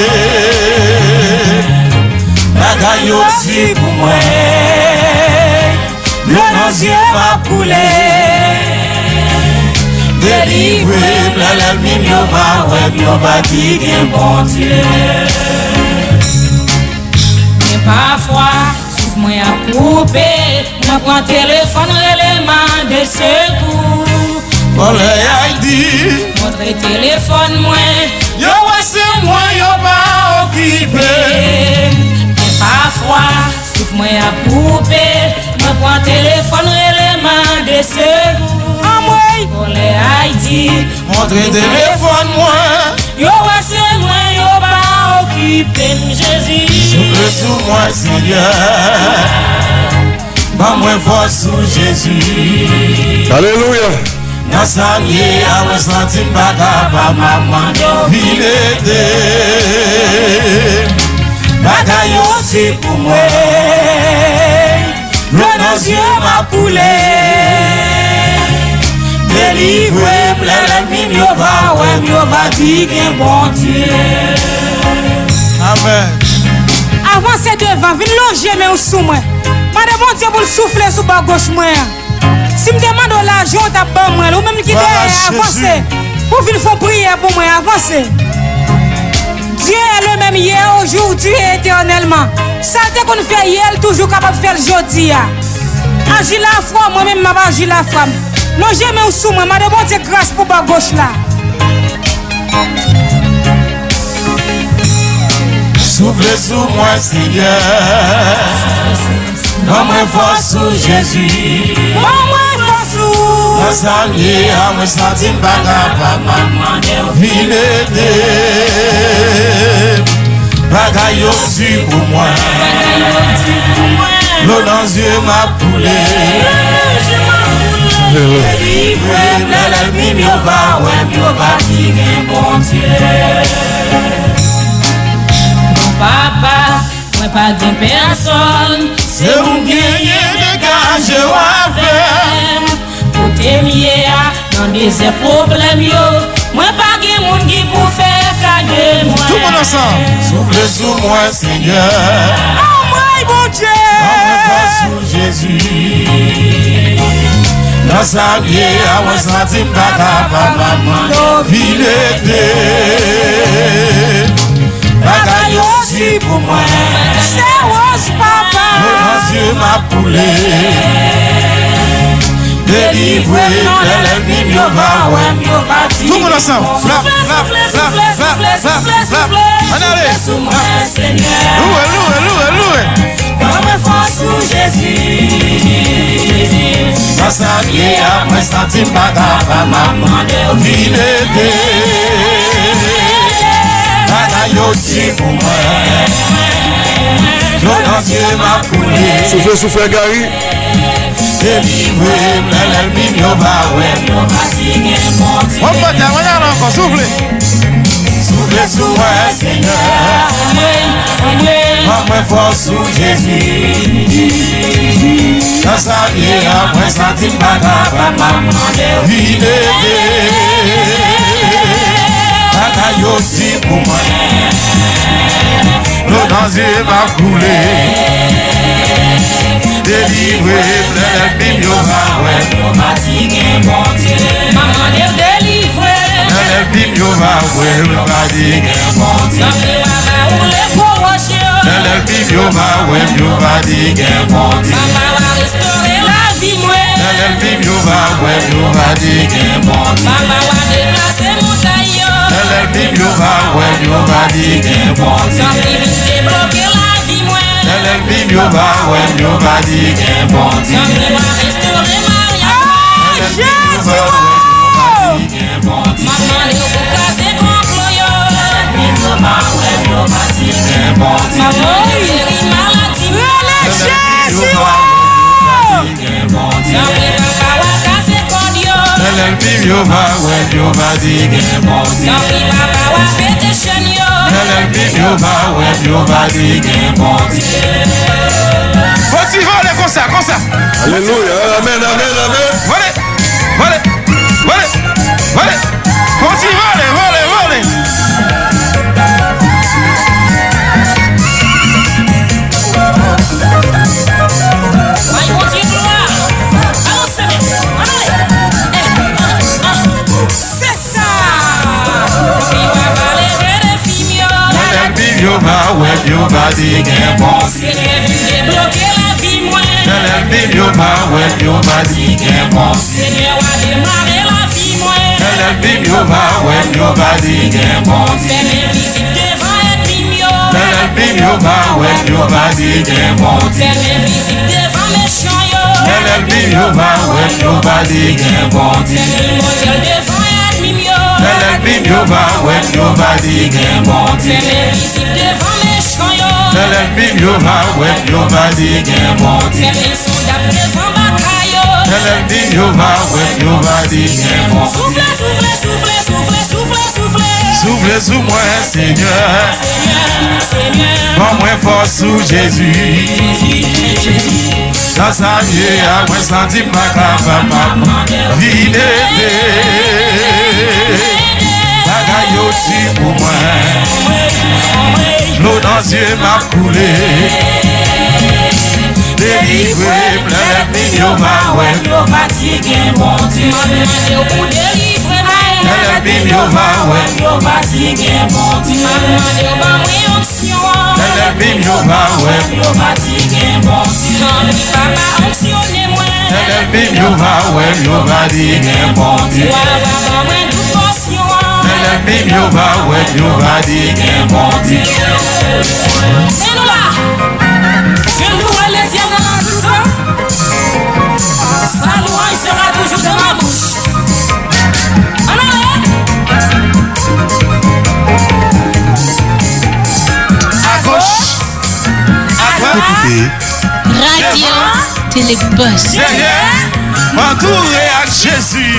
Bagay yo di pou mwen, dlo nan zye m ap koule. Delivre m lè lènmi m yo va wè m, yo va di gen Bondye. Men pafwa, souf mwen ap koupe, mwen pran telefòn rele mande sekou. Vòlè ay di. Montre telefòn mwen, yo wè se mwen, yo pa okipe. Men pafwa, souf mwen ap koupe, mwen pran telefòn rele mande sekou. Anmwey! Vòlè ay di. Montre telefòn mwen. Yo wè se mwen, yo pa okipe m, Jezi. Soufle sou mwen, Senyè. Ban mwen fòs ou, Jezi. Alelouya. Nan sa m ye a, mwen santi m pa kapab, m ap mande w vin ede. Bagay yo di pou mwen. Dlo nan zye m ap koule. Delivre m lè lènmi m yo va wè m, yo va di gen Bondye. Amèn. Avanse devan, vin lonje men w sou mwen. Mande Bondye pou l soufle sou bò goch mwen an. Si m te mande w lajan, w t ap ban mwen l. Ou menm ki dèyè, avanse. Pou vin fè yon priyè pou mwen, avanse. Dieu est le même hier, aujourd'hui et éternellement. Sa l te konn fè yè, l toujou kapab fè l jodi a. Aji lafwa w, mwen menm m ap aji lafwa m. Lonje men w sou mwen, mande Bondye gras pou bò goch la. Soufle sou mwen, Senyè. Ban mwen fòs ou, Jezi. Ban mwen fòs ou. Nan sa m ye a, mwen santi m pa kapab, m ap mande w vin ede. Bagay yo di pou mwen. Dlo nan zye m ap koule. Delivre m lè lènmi m yo va wè m, yo va di gen Bondye. Bon papa, mwen pa gen pèsòn, se ou m genyen, degaje w avè m. Kote m ye a, nan dezè pwoblèm yo, mwen pa gen moun ki pou fè ka de mwen. Tout moun ansanm. Soufle sou mwen, Senyè. Anmwey, Bondye. Ban mwen fòs ou, Jezi. Nan sa m ye a, mwen santi m pa kapab, m ap mande w vin ede. Bagay yo di pou mwen. Se wòz, papa. Dlo nan zye m ap koule. Delivre m lè lènmi m yo va wè m, yo va di. Tout moun ansanm. Flap, flap, flap. Ann ale. Louwe, louwe, louwe, louwe. Ban mwen fòs ou, Jezi. Nan sa m ye a, mwen santi m pa kapab, m ap mande w vin ede. Bagay yo di pou mwen. Dlo nan zye m ap koule. Soufle, soufle, Gary. Delivre m lè lènmi m yo va wè m. Yo va di gen Bondye. Wap bat la, mwen ale ankò, soufle. Soufle sou mwen, Senyè. Ban mwen fòs ou, Jezi. Nan sa m ye a, mwen santi m pa kapab, m ap mande w vin ede. Bagay yo di pou mwen. Dlo nan zye m ap koule. Delivre m lè lènmi m yo va wè m. Yo va di gen Bondye. M ap mande w delivre. Lè lènmi m yo va wè m, yo va di gen Bondye. Nan miwa ba ou le gwo wòch yo. Lè lènmi m yo va wè m, yo va di gen Bondye. Papa w a restore lavi mwen. Lè lènmi m yo va wè m, yo va di gen Bondye. Papa w a deplase montay yo. Lè lènmi m yo va wè m, yo va di gen Bondye. Tanpri vin debloke lavi mwen. Lè lènmi m yo va wè m, yo va di gen Bondye. Tanpri w a restore maryaj mwen. Lè lènmi m yo va wè m, yo va di gen Bondye. M ap mande w pou kraze konplo yo. Lè lènmi m yo va wè m, yo va di gen Bondye. M ap mande w geri maladi mwen. Rele Jezi, o! Tanpri papa w a kase kòd yo. Lè lènmi m yo va wè m, yo va di gen Bondye. Tanpri papa w a pete chèn yo. Lè lènmi m yo va wè m, yo va di gen Bondye. Fò ti vole konsa, konsa. Alelouya, amèn, amèn, amèn. Vole, vole, vole, vole. Fò ti vole, vole, vole. Bay Bondye glwa. Avanse men. Ale. Eh, ah, ah. Se sa. Li va leve defi m yo. Lè lènmi m yo va wè m, yo va di gen Bondye. Senyè vin debloke lavi mwen. Lè lènmi m yo va wè m, yo va di gen Bondye. Senyè w a demare lavi mwen. Lè lènmi m yo va wè m, yo va di gen Bondye. Fè m envizib devan ènmi m yo. Lè lènmi m yo va wè m, yo va di gen Bondye. Fè m envizib devan mechan yo. Lè lènmi m yo va wè m, yo va di gen Bondye. Fè m imòtèl devan ènmi m yo. Lè lènmi m yo va wè m, yo va di gen Bondye. Fè m envizib devan mechan yo. Lè lènmi m yo va wè m, yo va di gen Bondye. Fè m ensondab devan batay yo. Lè lènmi m yo va wè m, yo va di gen Bondye. Soufle, soufle, soufle, soufle, soufle, soufle. Soufle sou mwen, Senyè. Senyè, Senyè. Ban mwen fòs ou, Jezi. Jezi, Jezi. Nan sa m ye a, mwen santi m pa kapab, m ap vin ede. Bagay yo di pou mwen. Dlo nan zye m ap koule. Delivre m lè lènmi m yo va wè m. Yo va di gen Bondye. M ap mande w pou delivre mwen. Lè lènmi m yo va wè m. Yo va di gen Bondye. M ap mande w ban mwen onksyon an. Lè lènmi m yo va wè m. Yo va di gen Bondye. Tanpri papa, onksyone mwen. Lè lènmi m yo va wè m, yo va di gen Bondye. Wa va ban mwen tout pòsyon an. Lè lènmi m yo va wè m, yo va di gen Bondye. Se nou la. Je louerai l'Éternel en tout temps. Sa louange sera toujours dans ma bouche. Ann ale. Agoch. Adwat. Koute Radyo Telebòs. Dèyè. Antoure ak Jezi.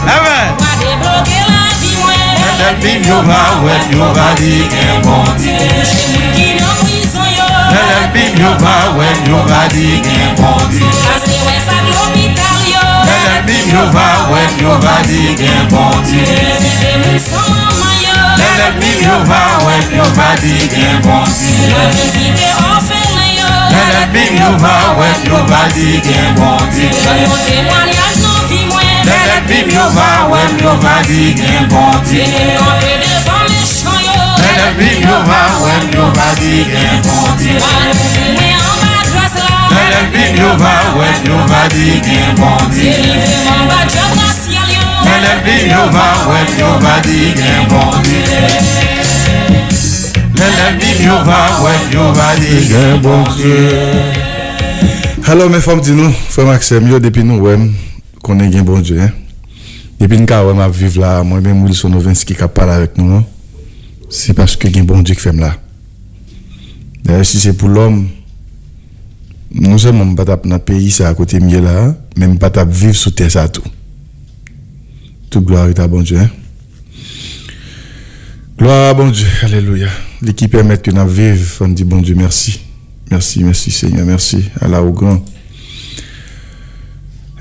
Amèn. Wa debloke lavi mwen. Lè lènmi m yo va wè m, yo va di gen Bondye. Touche moun ki nan prizon yo. Lè lènmi m yo va wè m, yo va di gen Bondye. Pase wè sa k lopital yo. Lè lènmi m yo va wè m, yo va di gen Bondye. Vizite moun san manman yo. Lè lènmi m yo va wè m, yo va di gen Bondye. Wa vizite òfelen yo. Lè lènmi m yo va wè m, yo va di gen Bondye. Ban yon temwayaj nan vi mwen. Lè lènmi m yo va wè m, yo va di gen Bondye. Vin kanpe devan mechan yo. Lè lènmi m yo va wè m, yo va di gen Bondye. Wa louvri mwen anba gras la. Lè lènmi m yo va wè m, yo va di gen Bondye. Delivre mwen anba djòb rasyal yo. Lè lènmi m yo va wè m, yo va di gen Bondye. Lè lènmi m yo va wè m, yo va di gen Bondye. Hello, men fò m di nou, frè m ak sè m yo, depi nou wè m, konnen gen Bondye, en. Depi n ka wè m ap viv la, mwen menm Wilson Ovenski k ap pale avèk nou an. Se paske gen Bondye k fè m la. Dayè, si se pou lòm, non sèlman m pa t ap nan peyi sa a kote m ye la a, men m pa t ap viv sou tè sa a tou. Tout glwa est à Bondye, hein? Glwa a Bondye, alelouya. Li ki pèmèt ke n ap viv, fò n di Bondye mèsi. Mèsi, mèsi, Senyè, mèsi. Ala ou gran.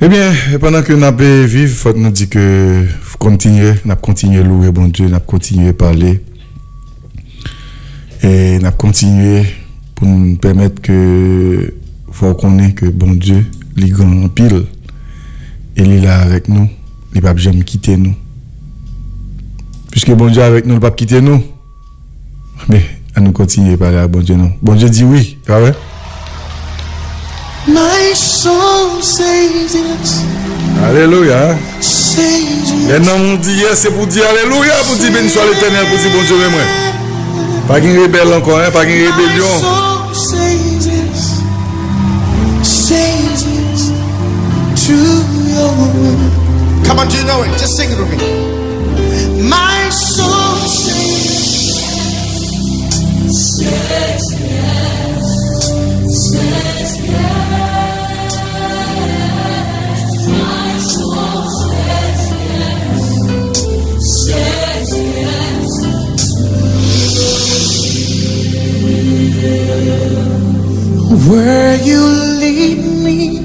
Ebyen, pandan ke n ap, eh, viv, fòk nou di ke kontinye, n ap kontinye louwe Bondye, n ap kontinye pale, e n ap kontinye pou n pèmèt ke, fò w konnen ke Bondye, li gran anpil, e li la avèk nou, li p ap janm kite nou. Piske Bondye avèk nou, li p ap kite nou. Men, ann nou kontinye pale ak Bondye nou. Bondye di wi, pa vre? My soul says yes. Alelouya. Says yes. Lè nanm ou di yes, se pou di alelouya, pou di beni swa Letènèl, pou di Bondye renmen mwen. Pa gen rebèl ankò, hein, pa gen rebelyon. My soul says yes. Says yes to your will. Come on, do you know it? Just sing it with me. My soul says yes. Where you lead me,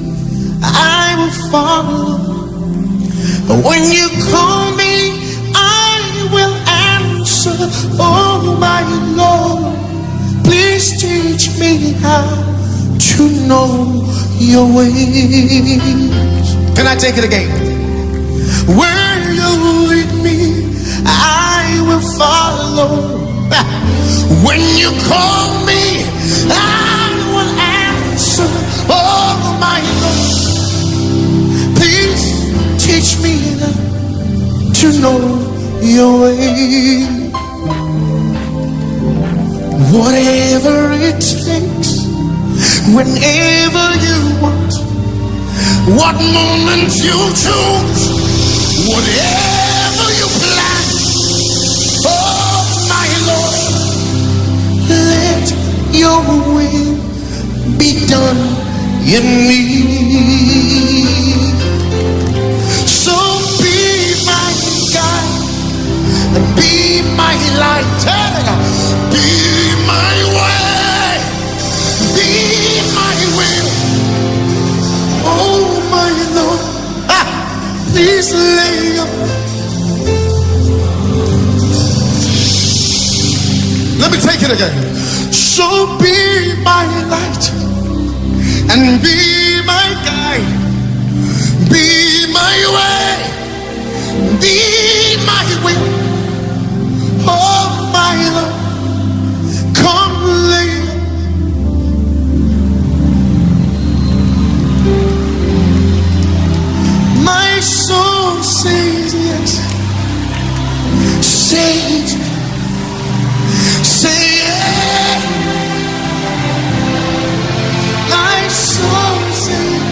I will follow. When you call me, I will answer. Oh, my Lord, please teach me how to know your ways. Can I take it again? Where you lead me, I will follow. When you call me, I will answer. Oh, my Lord, please teach me to know your way. Whatever it takes, whenever you want, what moment you choose, whatever you plan, oh my Lord, let your will be done in me. So be my guide and be my light. Tell it, be my way. Be my will. Oh, my Lord. Ah, please lay your. Let me take it again. So be my light and be my guide. Be my way. Be my will. Oh, my Lord. Come lay. My soul says yes. Says, say yes. My soul says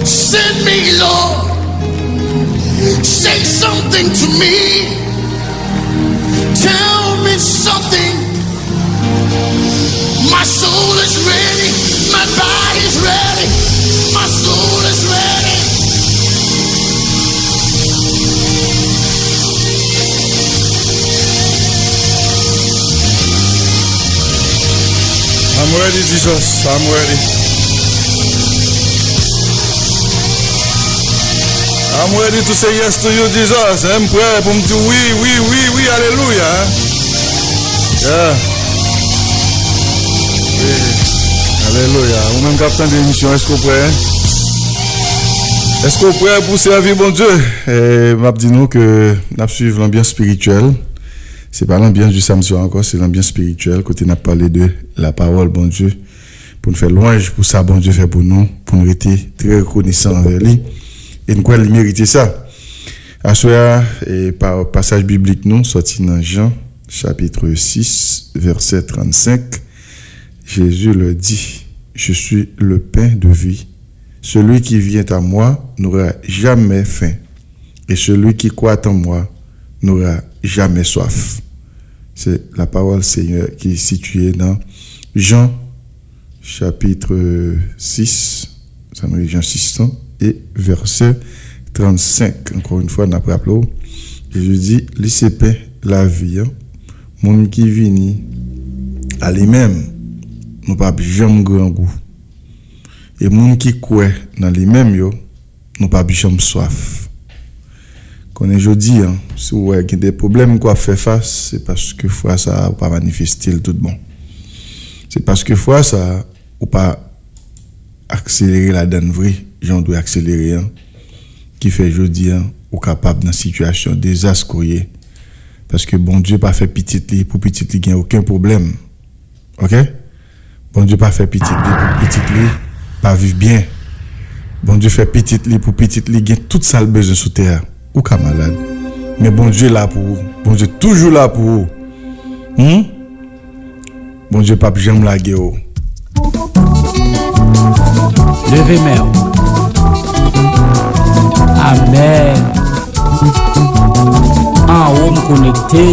Send me, Lord. Say something to me. Tell me something. My soul is ready. My body's ready. My soul is ready. I'm ready, Jesus. I'm ready. I'm ready to say yes to you, Jesus. M prè pou m di wi, wi, wi, wi, alelouya. Yeah. Wi. Alelouya. Ou menm k ap tande emisyon, èske w prè? Èske w prè pou sèvi Bondye? E, m ap di nou ke n ap swiv lanbyans espirityèl. Se pa lanbyans di samdi swa ankò, se lanbyans espirityèl, kote n ap pale de lapawòl Bondye, pou n fè lwanj pou sa Bondye fè pou nou, pou n rete trè rekonesan anvè li, e n kwè li merite sa. Aswè a, e, pa, pasaj biblik nou sòti nan Jan, chapitre six, verset trente-cinq. Jésus leur dit, Je suis le pain de vie. Celui qui vient à moi n'aura jamais faim, et celui qui croit en moi n'aura jamais soif. Se lapawòl Senyè ki sitiye nan Jan, chapitre six, sa nou li Jan sis lan, e vèsè trannsenk. Ankò yon fwa, n ap raple w, Jezi di, li se pen lavi an. Moun ki vini a li menm, nou p ap janm grangou. E moun ki kwè nan li menm yo, nou p ap janm swaf. Konnen jodi a, si w wè gen de pwoblèm ke w ap fè fas, se paske fwa sa a ou pa manifeste l tout bon. Se paske fwa sa a ou pa akselere ladan l vre, jan w dwe akselere an, ki fè jodi a ou kapab nan sitiyasyon dezas ke w ye. Paske Bondye pa fè pitit li pou pitit li gen okenn pwoblèm. Oke? Bondye pa fè pitit li pou pitit li pa viv byen. Bondye fè pitit li pou pitit li gen tout sa l bezwen sou tè a. Ou ka malad, men Bondye la pou ou. Bondye toujou la pou ou. Hmm? Bondye p ap janm lage w. Leve men w. Amèn. Anwo m konekte.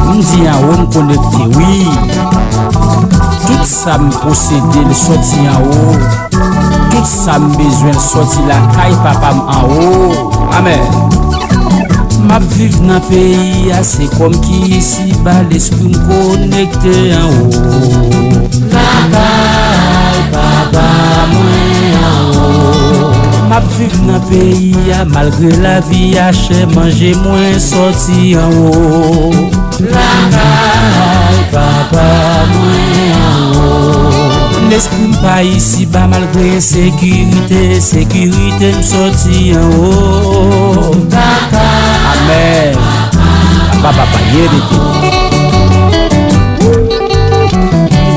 M di anwo m konekte, wi. Tout sa m posede, l sòti anwo. Tout sa m bezwen, l sòti lakay Papa m anwo. Amèn. M ap viv nan peyi a, se kòm ki isiba, lespri m konekte anwo. Lakay Papa mwen anwo. M ap viv nan peyi a, malgre lavi a chè, manje mwen sòti anwo. Lakay Papa mwen anwo. Lespri m pa isiba, malgre ensekirite, sekirite m sòti anwo. Amèn. Papa, papa, ye de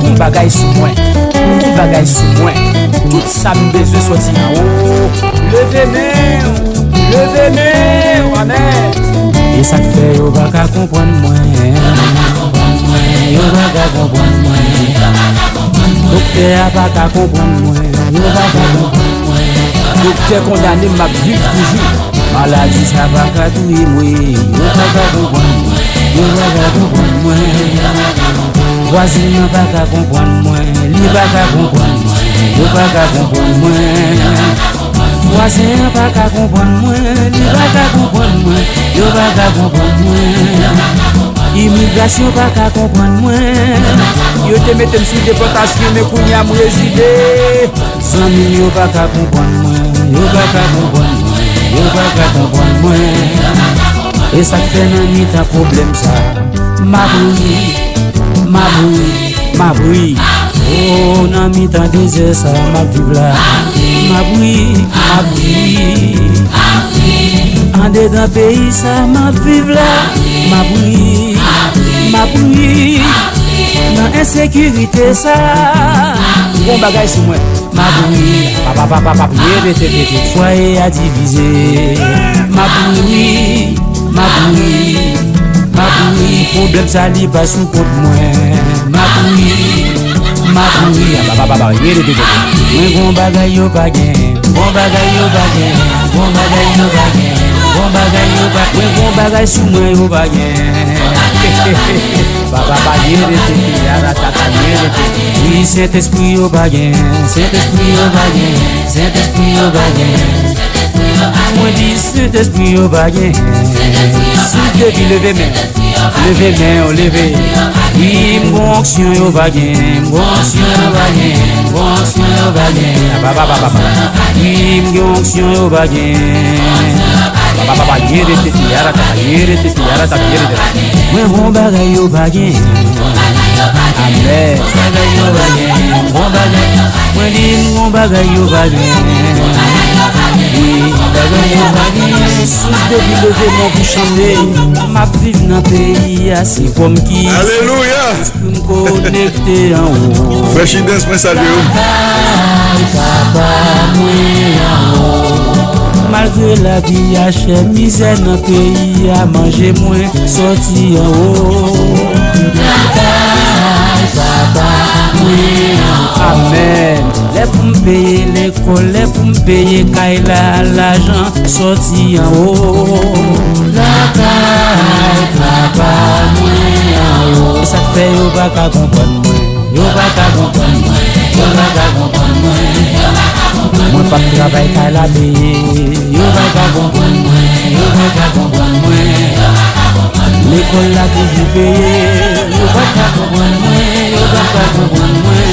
Gon bagay sou mwen, gon bagay sou mwen. Tout sa m bezwen sòti anwo. Leve men w, leve men w, amèn. E sa k fè yo pa ka konprann mwen. Yo pa ka konprann mwen. Doktè a pa ka konprann mwen. Yo pa ka konprann mwen. Doktè kondane m, m ap viv toujou. Maladi sa pa ka touye mwen. Yo pa ka konprann mwen. Yo pa ka konprann mwen. Vwazen an pa ka konprann mwen. Li pa ka konprann mwen. Yo pa ka konprann mwen. Vwazen an pa ka konprann mwen, li pa ka konprann mwen, yo pa ka konprann mwen. Imigrasyon pa ka konprann mwen. Yo te mete m sou depòtasyon, men kounye a m rezide. Zanmi m yo pa ka konprann mwen, yo pa ka konprann mwen, yo pa ka konprann mwen. E sa k fè nan mitan pwoblèm sa, m ap ri, m ap ri. M ap ri, o, nan mitan dezè sa m ap viv la. M ap ri, m ap ri. Andedan peyi sa m ap viv la. M ap ri, m ap ri. Nan ensekirite sa. Gon bagay sou mwen. M ap ri, pa, pa, pa, pa, pa, ye, te, te, te, te, fwaye a divize. M ap ri, m ap ri, m ap ri, pwoblèm sa li pa sou kont mwen. M ap ri, m Mwen gon bagay yo pa gen, gon bagay yo pa gen, gon bagay yo pa gen, gon bagay yo pa gen, mwen gon bagay sou mwen yo pa gen. Papa pa gen rete, yara tata gen rete. Wi, Sentespri yo pa gen, Sentespri yo pa gen, Sentespri yo pa gen. Mwen di Sentespri yo pa gen. Sous de vi, leve men. Leve men w, leve. Wi, m gon onksyon yo pa gen, m gon onksyon yo pa gen, m gon onksyon yo pa gen. Aba, aba, aba, aba. Wi, m gen onksyon yo pa gen. Aba, aba, aba, yere tete, yara tata, yere tete, yara tata, yere tete. Mwen gon bagay yo pa gen. Amèn. Bagay yo pa gen, gon bagay. Mwen di m gon bagay yo pa gen. Wi, bagay yo pa gen. Sous de vi, leve men w pou chante. M ap viv nan peyi a, se kòm ki. Alelouya. Pou m konekte anwo. Frè Chidens, mwen salye w. Lakay papa mwen anwo. Malgre lavi a chè, mizè nan peyi a, manje mwen soti anwo. Lakay papa mwen anwo. Amèn. Lè pou m peye lekòl, lè pou m peye kay la, lajan soti anwo. Lakay papa mwen anwo. E sa k fè yo pa ka konprann mwen, yo pa ka konprann mwen, yo pa ka konprann mwen. Mwen p ap travay kay la peye, yo pa ka konprann mwen, yo pa ka konprann mwen. Lekòl la toujou peye, yo pa ka konprann mwen, yo pa ka konprann mwen.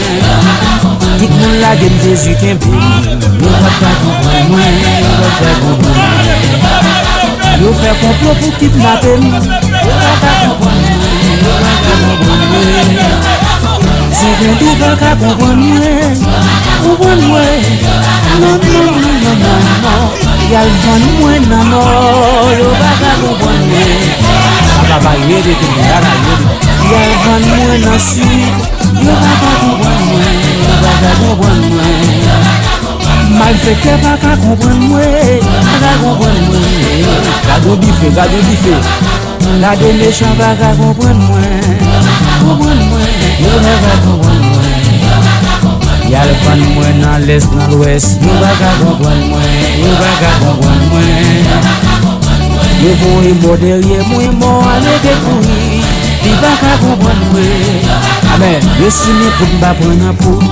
Tout moun lage m, Jezi kenbe m, yo pa ka konprann mwen, yo pa ka konprann mwen. Yo fè konplo pou kidnape m, yo pa ka konprann mwen, yo pa ka konprann mwen. Segonn ou pa ka konprann mwen, konprann mwen. Non, non, non, non, non, non. Y al vann mwen nan nò, yo pa ka konprann mwen. Papa pa rete, tout moun la rete. Y al vann mwen nan sid, yo pa ka konprann mwen, yo pa ka konprann mwen. Malfektè pa ka konprann mwen, pa ka konprann mwen. Gade yon dife, gade yon dife. Gade mechan pa ka konprann mwen, konprann mwen, yo pa ka konprann mwen. Y al vann mwen nan lès, nan lwès, yo pa ka konprann mwen, yo pa ka konprann mwen. Yo voye mò dèyè mwen, mò a leve kouri, li pa ka konprann mwen. Amèn. Yo sou nou poud, m pa pran nan poud,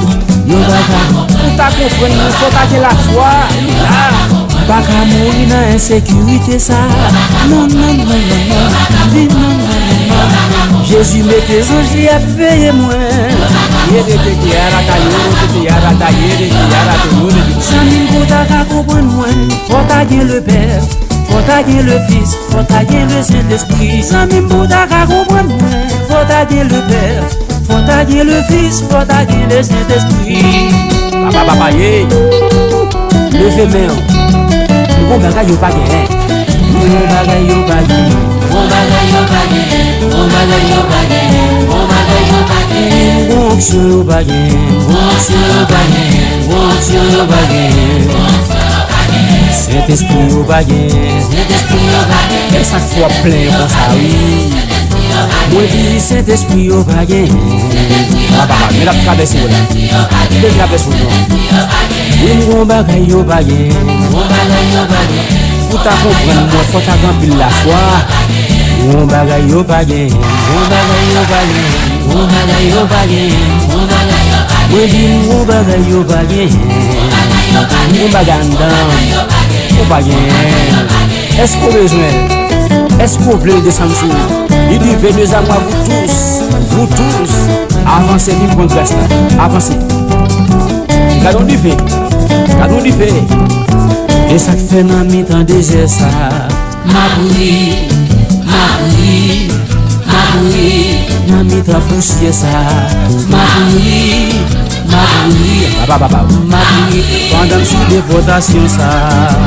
yo pa ka. Pou ta konprann mwen, fò ta gen lafwa. M pa ka mouri nan ensekirite sa. Non, non, non, non, non. Di non, non, non, non, non. Jezi mete zanj li ap veye mwen. Yere tete yara ta yoro tete yara ta yere te yara te yore te. Zanmi m pou ta ka konprann mwen, fò ta gen Lepè, fò ta gen Lefis, fò ta gen Lesentespri. Zanmi m pou ta ka konprann mwen, fò ta gen Lepè, fò ta gen Lefis, fò ta gen Lesentespri. Papa, papa, ye. Leve men w. M gon bagay yo pa genyen. M gon bagay yo pa genyen. M gon bagay yo pa genyen. M gon bagay yo pa genyen. M gon bagay yo pa genyen. M gon onksyon yo pa genyen. M gon onksyon yo pa genyen. M gon onksyon yo pa genyen. Sentespri yo pa genyen. Sentespri yo pa genyen. E sa k fè w ap plenyen konsa, wi. Mwen di Sentespri yo pa genyen. Papa, men l ap travèse w la. Li travèse w non. Wi, m gon bagay yo pa genyen. M gon bagay yo pa genyen. Pou ta konprann mwen, fò ta gen anpil lafwa. M gon bagay yo pa genyen. M gon bagay yo pa genyen. M gon bagay yo pa genyen. M gon bagay yo pa genyen. Mwen di m gon bagay yo pa genyen. M gon bagay anndan m. Ou pa genyen. Èske w bezwen l? Èske w vle l desann sou ou? Li di, venez à moi, vous tous, vous tous. Avanse, vin pran gras la. Avanse. Gade yon dife. Gade yon dife. E sa k fè nan mitan dezè sa, m ap ri, m ap ri, m ap ri. Nan mitan pousyè sa, m ap ri, m ap ri, papa, papa, m ap ri. Pandan m sou depòtasyon sa,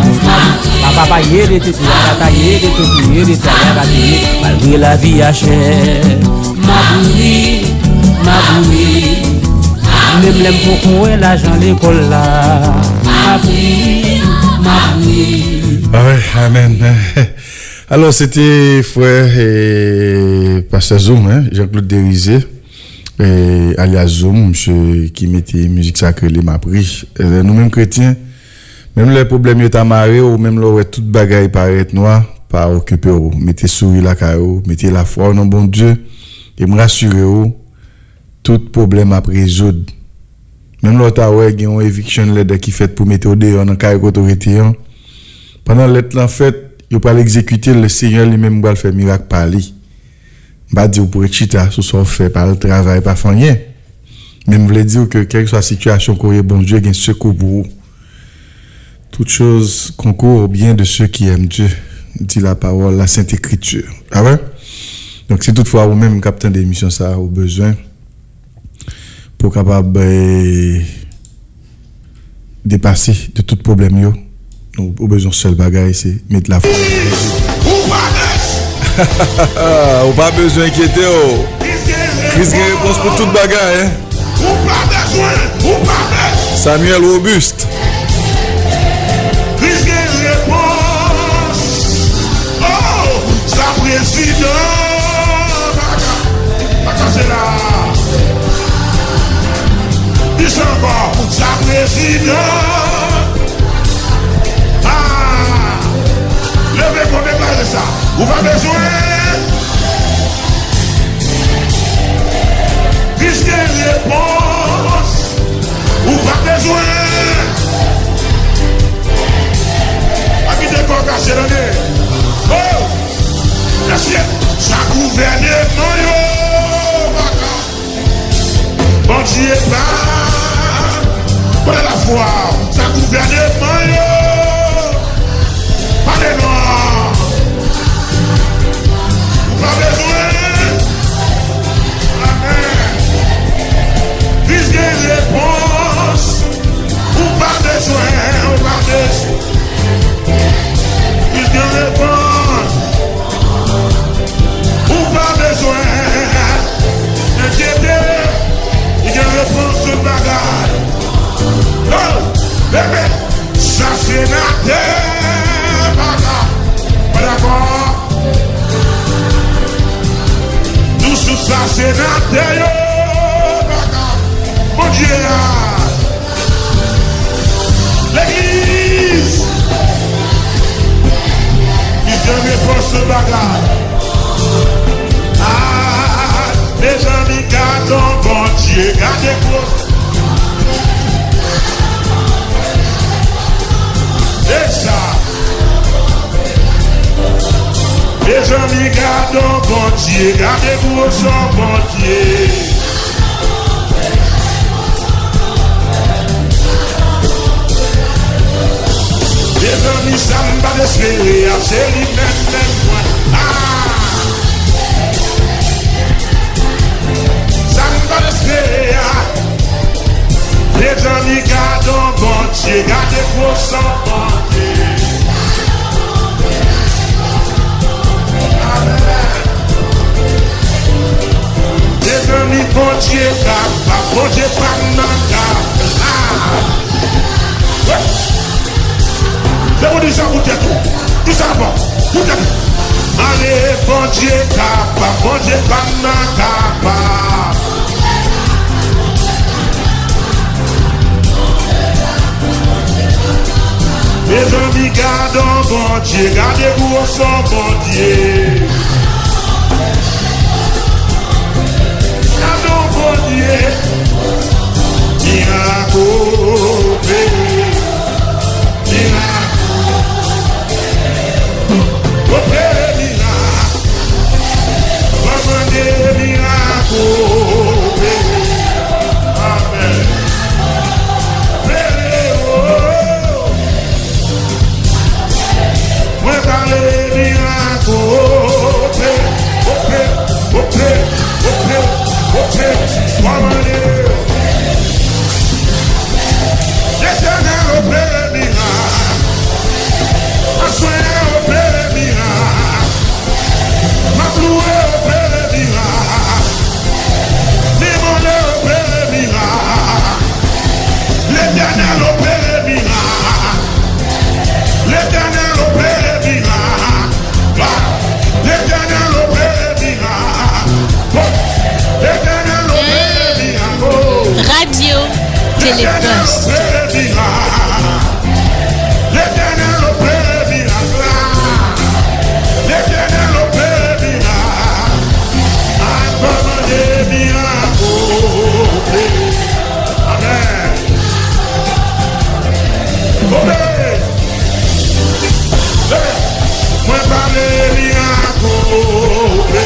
m ap ri. Papa, papa, yere tete, yara ta yere tete, yere ta yara tete. Malgre lavi a chè, m ap ri, m ap ri. Menm lè m poko wè lajan lekòl la, m ap ri, m ap ri. Ah ouais, amen. Alò, se te frè, eh, pastè Zoom, hein, Jean-Claude Derizé. E, alyas Zoom, misye ki mete mizik sa k rele M ap ri. E, nou menm kretyen, menm lè pwoblèm yo ta mare w, menm lè w wè tout bagay parèt nwa, pa okipe w. Mete souri lakay ou, mete lafwa w nan Bondye, e m rasire w, tout pwoblèm ap rezoud. Menm lè w ta wè gen yon eviction letter ki fèt pou mete w deyò nan kay kote w rete an, pandan lèt lan fèt, yo pral egzekite l, Senyè li menm pral fè mirak pa li. M pa di w pou ret chita sou sa w fè, pa al travay, pa fè anyen. Men m vle di w ke kèlkeswa sitiyasyon ke w ye, Bondye gen sekou pou ou. Toutes choses concourent au bien de ceux qui aiment Dieu, di la parole, la Sainte Écriture. Amen. Donk, si toutfwa ou menm k ap tande emisyon sa a, ou bezwen pou w kapab, eh, depase de tout pwoblèm yo, ou, ou bezwen sèl bagay, se met lafwa nan Jezi. Ou pa bezwen enkyete w. Kris gen repons pou tout bagay, hein. Ou pa bezwen, ou pa bezwen. Samuel Robuste. Kris gen repons. Oh, sa prezidan. Baka, baka se la. Di sa ankò, sa prezidan. Ah, leve kò deklare sa. Ou pa bezwen. Kris gen repons. Ou pa bezwen. Pa kite kò w kache, tande. Oh! Mesye, sa gouvèneman yo pa ka. Bondye pa. Kote lafwa? Sa gouvèneman yo. Pale non. Ou pa bezwen. Amen. Kris gen repons. Ou pa bezwen, ou pa bezwen. Kris gen repons. Ou pa bezwen enkyete. Li gen repons tout bagay. Oh, bebe, sa senatè pa ka. Pa dakò. Nou sou sa senatè yo pa ka. Bondye a. Legliz. Li te repons bagay. Ah, mezanmi, gade Bondye, gade gwo. Deja. Mezanmi, gade Bondye, gade gwosè Bondye. Mezanmi, sa m pa t espere a, se li menm, menm mwen. Ah! Sa m pa t espere a. Mezanmi, gade Bondye, gade gwosè Bondye. Amen. Mezanmi, Bondye kapab, Bondye pa nan ka. Ah! Se pou di sa pou tèt ou. Di sa ankò. Pou tèt ou. Ale, Bondye kapab, Bondye pa nan kapab. Mezanmi, gade Bondye, gade gwosè Bondye. Gade Bondye. Mirak opere. Mirak. Opere mirak. Mwen mande mirak opere. Amen. Opere, oh. Mwen pale mirak opere. Opere, opere, opere, opere. Mwen mande. Letènèl opere mirak. Aswè a opere mirak. M ap louwe opere mirak. Li mande opere mirak. Letènèl opere mirak. Letènèl opere mirak. Letènèl opere mirak. Letènèl opere Letènèl opere mirak. Letènèl opere mirak la. Letènèl opere mirak. An kòmande mirak opere. Amèn. Opere. Mwen pale mirak opere.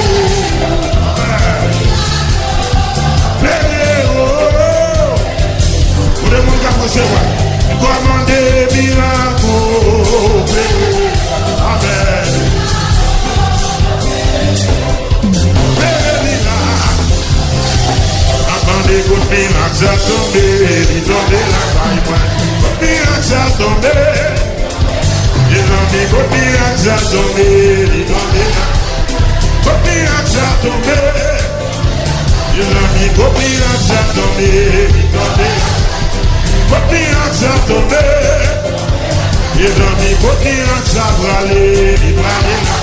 Pere, oh. Pou de moun k ap resevwa. Kòmande mirak opere. Amèn. Pere mirak. M ap mande kot mirak sa tonbe, li tonbe lakay mwen. Kot mirak sa tonbe. Mezanmi, kot mirak sa tonbe, li tonbe la. Kot mirak sa tonbe. Mezanmi, kot mirak sa tonbe, li tonbe la. Kot mirak sa tonbe. Mezanmi, kot mirak sa prale, li prale la.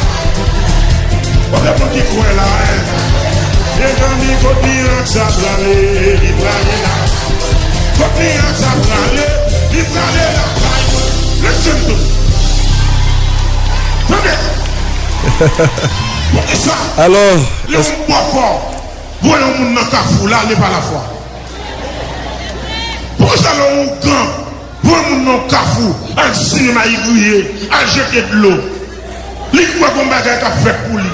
Konbyen moun ki kwè la, en? Mezanmi, kot mirak sa prale, li prale la. Kot mirak sa prale, li prale la. Listen to me. Tande. Poukisa? Alò, lè yon bòkò voye yon moun nan kafou la, li pa lafwa. Poukisa lè yon ougan voye moun nan kafou, al sinema, li griye, al jete dlo? Li kwè gon bagay k ap fèt pou li.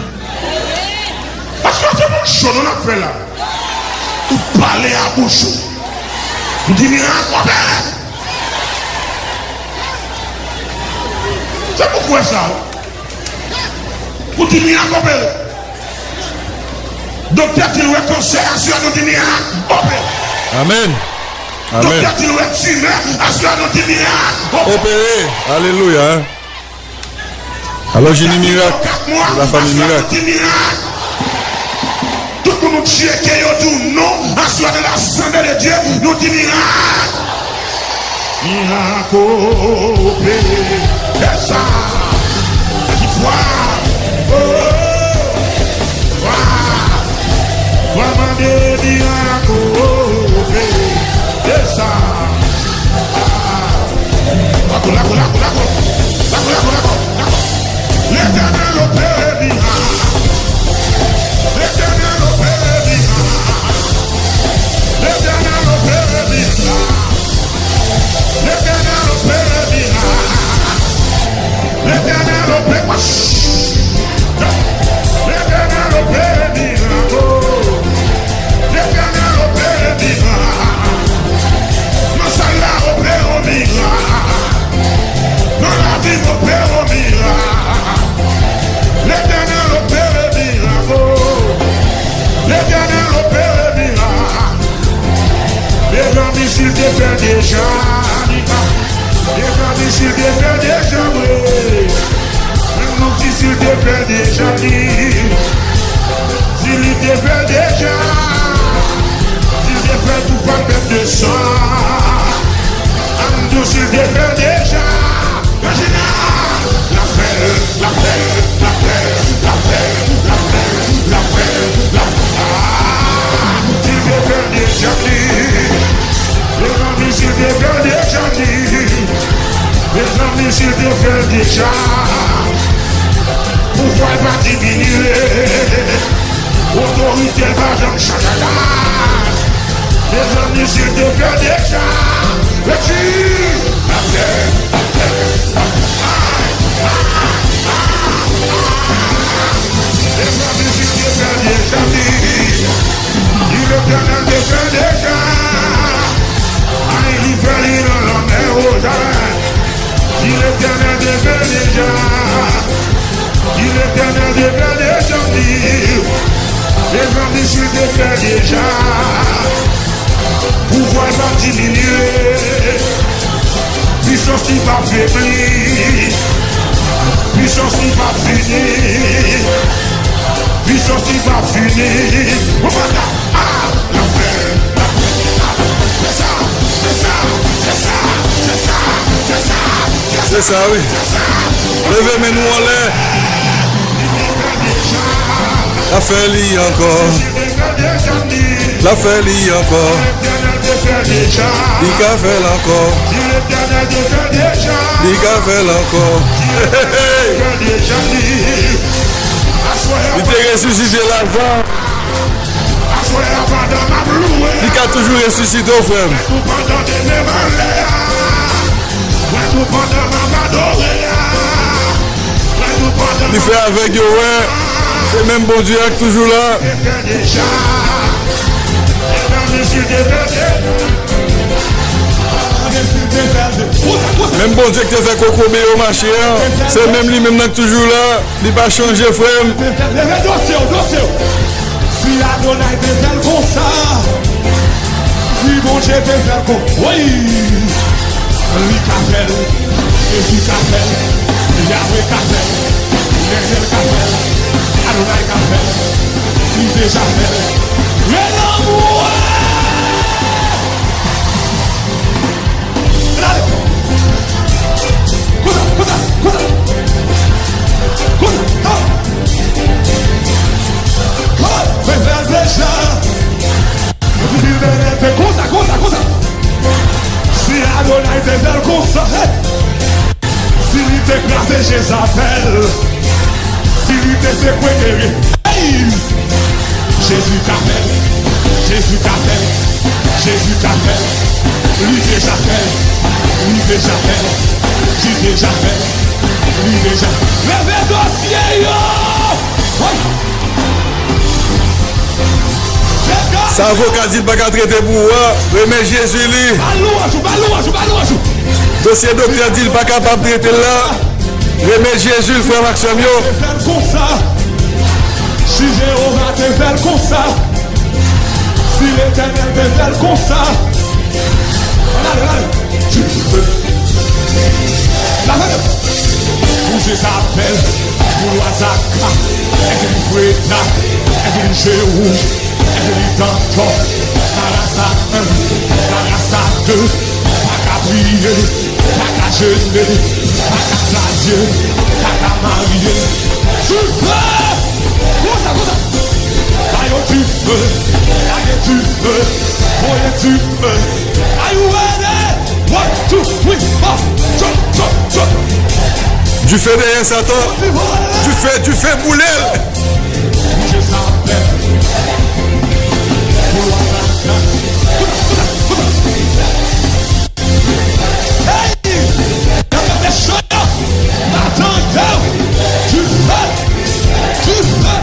Paske se moun cho nou n ap fè la. Ou pale a bouch ou. Ou di mirak opere. Se pou kwè sa. Ou di mirak opere. Doktè di l wè kansè a, aswè nou di mirak opere. Amèn. Amèn. Doktè di l wè timè, aswè nou di mirak opere. Opere. Alelouya. Alò, Jini Mirak, kat mwa, pou la fanmi aswè Mirak. Nou di mirak. Tout moun nou tcheke yo di w non, aswè de la sante de Dye, nou di mirak. Mirak opere. Yes, sir. Ki fwa. Oh. Fwa. Fwa mande mirak opere. Yes, sir. Lago, lago, lago, lago. Lago, lago, lago, lago. Letènèl opere mirak. Letènèl opere mirak. Letènèl opere mirak. Letènèl opere mirak. Letènèl opere, Letènèl opere mirak. Letènèl opere mirak. Nan sal la, opere yon mirak. Nan lavi m, opere yon mirak. Letènèl opere mirak. Letènèl opere mirak. Mezanmi, si l te fè l deja, li pa. Mezanmi, si l te fè l deja, vre. Menm nou di si l te fè l deja, li. Si li te fè l deja. Si l te fè l pou pa pèp de san. Ann di w si l te fè l deja. Rejina, l ap fè l, l ap fè l, l ap fè l, l ap fè l, l ap fè l, l ap fè l, l ap fè l. Ah, si l te fè l deja, li. Mezanmi, si l te fè l deja, li. Mezanmi, si l te fè l deja. Pouvwa l pa diminye. Otorite l pa janm chanje. Mezanmi, si l te fè l deja. Rejina, l ap fè l. Mezanmi, si l te fè l deja, li. Si Letènèl te fè l deja. Ay, li fè li nan lanmè, o jaden. Si Letènèl te fè l deja. Si Letènèl te fè l deja, li. Mezanmi, si l te fè l deja. Pouvwa l pa diminye. Pwisans li pa febli. Pwisans li pa fini. Pwisans li pa fini. Ou pa ka. Ah, l ap fè, l ap fè, l ap fè. Se sa, se sa, se sa, se sa, se sa, se sa, se sa, wi. Leve men nou anlè. L ap fè li ankò. L ap fè li ankò. Li ka fè l ankò. Di Letènèl te fè deja. Li ka fè l ankò. Di Letènèl te fè deja li. Aswè a Li te resisite Laza. Aswè a pandan m ap louwe. Li ka toujou resisite w, frè m. Mwen tou pandan demen m ale a. Mwen tou pandan m ap adore a. Li fè avèg yo wè. Se menm Bondye a k toujou la. Menm Bondye ki te fè kokobe yo mache an, se menm li menm nan k toujou la. Li pa chanje, frè m. Leve dosye w, dosye w. Si Adonay te fè l konsa, si Bondye te fè l kon, wi, li ka fè l. Jezi ka fè l. Yahweh ka fè l. Letènèl ka fè l. Adonay ka fè l. Li deja fè l. Men lanmou a! Gade! Konsa, konsa, konsa! Konsa! Ha! Ha! Fè fè deja! Epi Bènè fè konsa, konsa, konsa! Si Adonay te fè l konsa, hey! Si li te kraze Jezabèl, si li te sekwe Geri, hey! Jezi ka fè l, Jezi ka fè l, Jezi ka fè l, li deja fè l, li deja fè l, li deja fè l, li deja. Leve dosye yo! Hey! Sa avoka di l pa ka trete pou ou a, remèt Jezi li. Ba l lwanj ou, ba l lwanj ou, ba l lwanj ou. Dosye doktè di l pa kapab trete l la, remèt Jezi l, frè m ak sè m yo. Te fè l konsa, si Jewova te fè l konsa, si Letènèl te fè l konsa, gade, gade. Dife. Lave men. Pou Jezabèl, pou lwa Zaka, èske li Freda, èske li Jewou, èske li Dantò, Marasa en, Marasa de, pa ka priye, pa ka jene, pa ka salye, pa ka marye. Dife! Konsa, konsa! Ba yo dife, lage dife, voye dife. Are you ready? One, two, three, four. Jump, jump, jump. Dife dèyè Satan. Dife, dife, boule l. Hey! N ap mete chay la. Matan yo. Dife. Dife.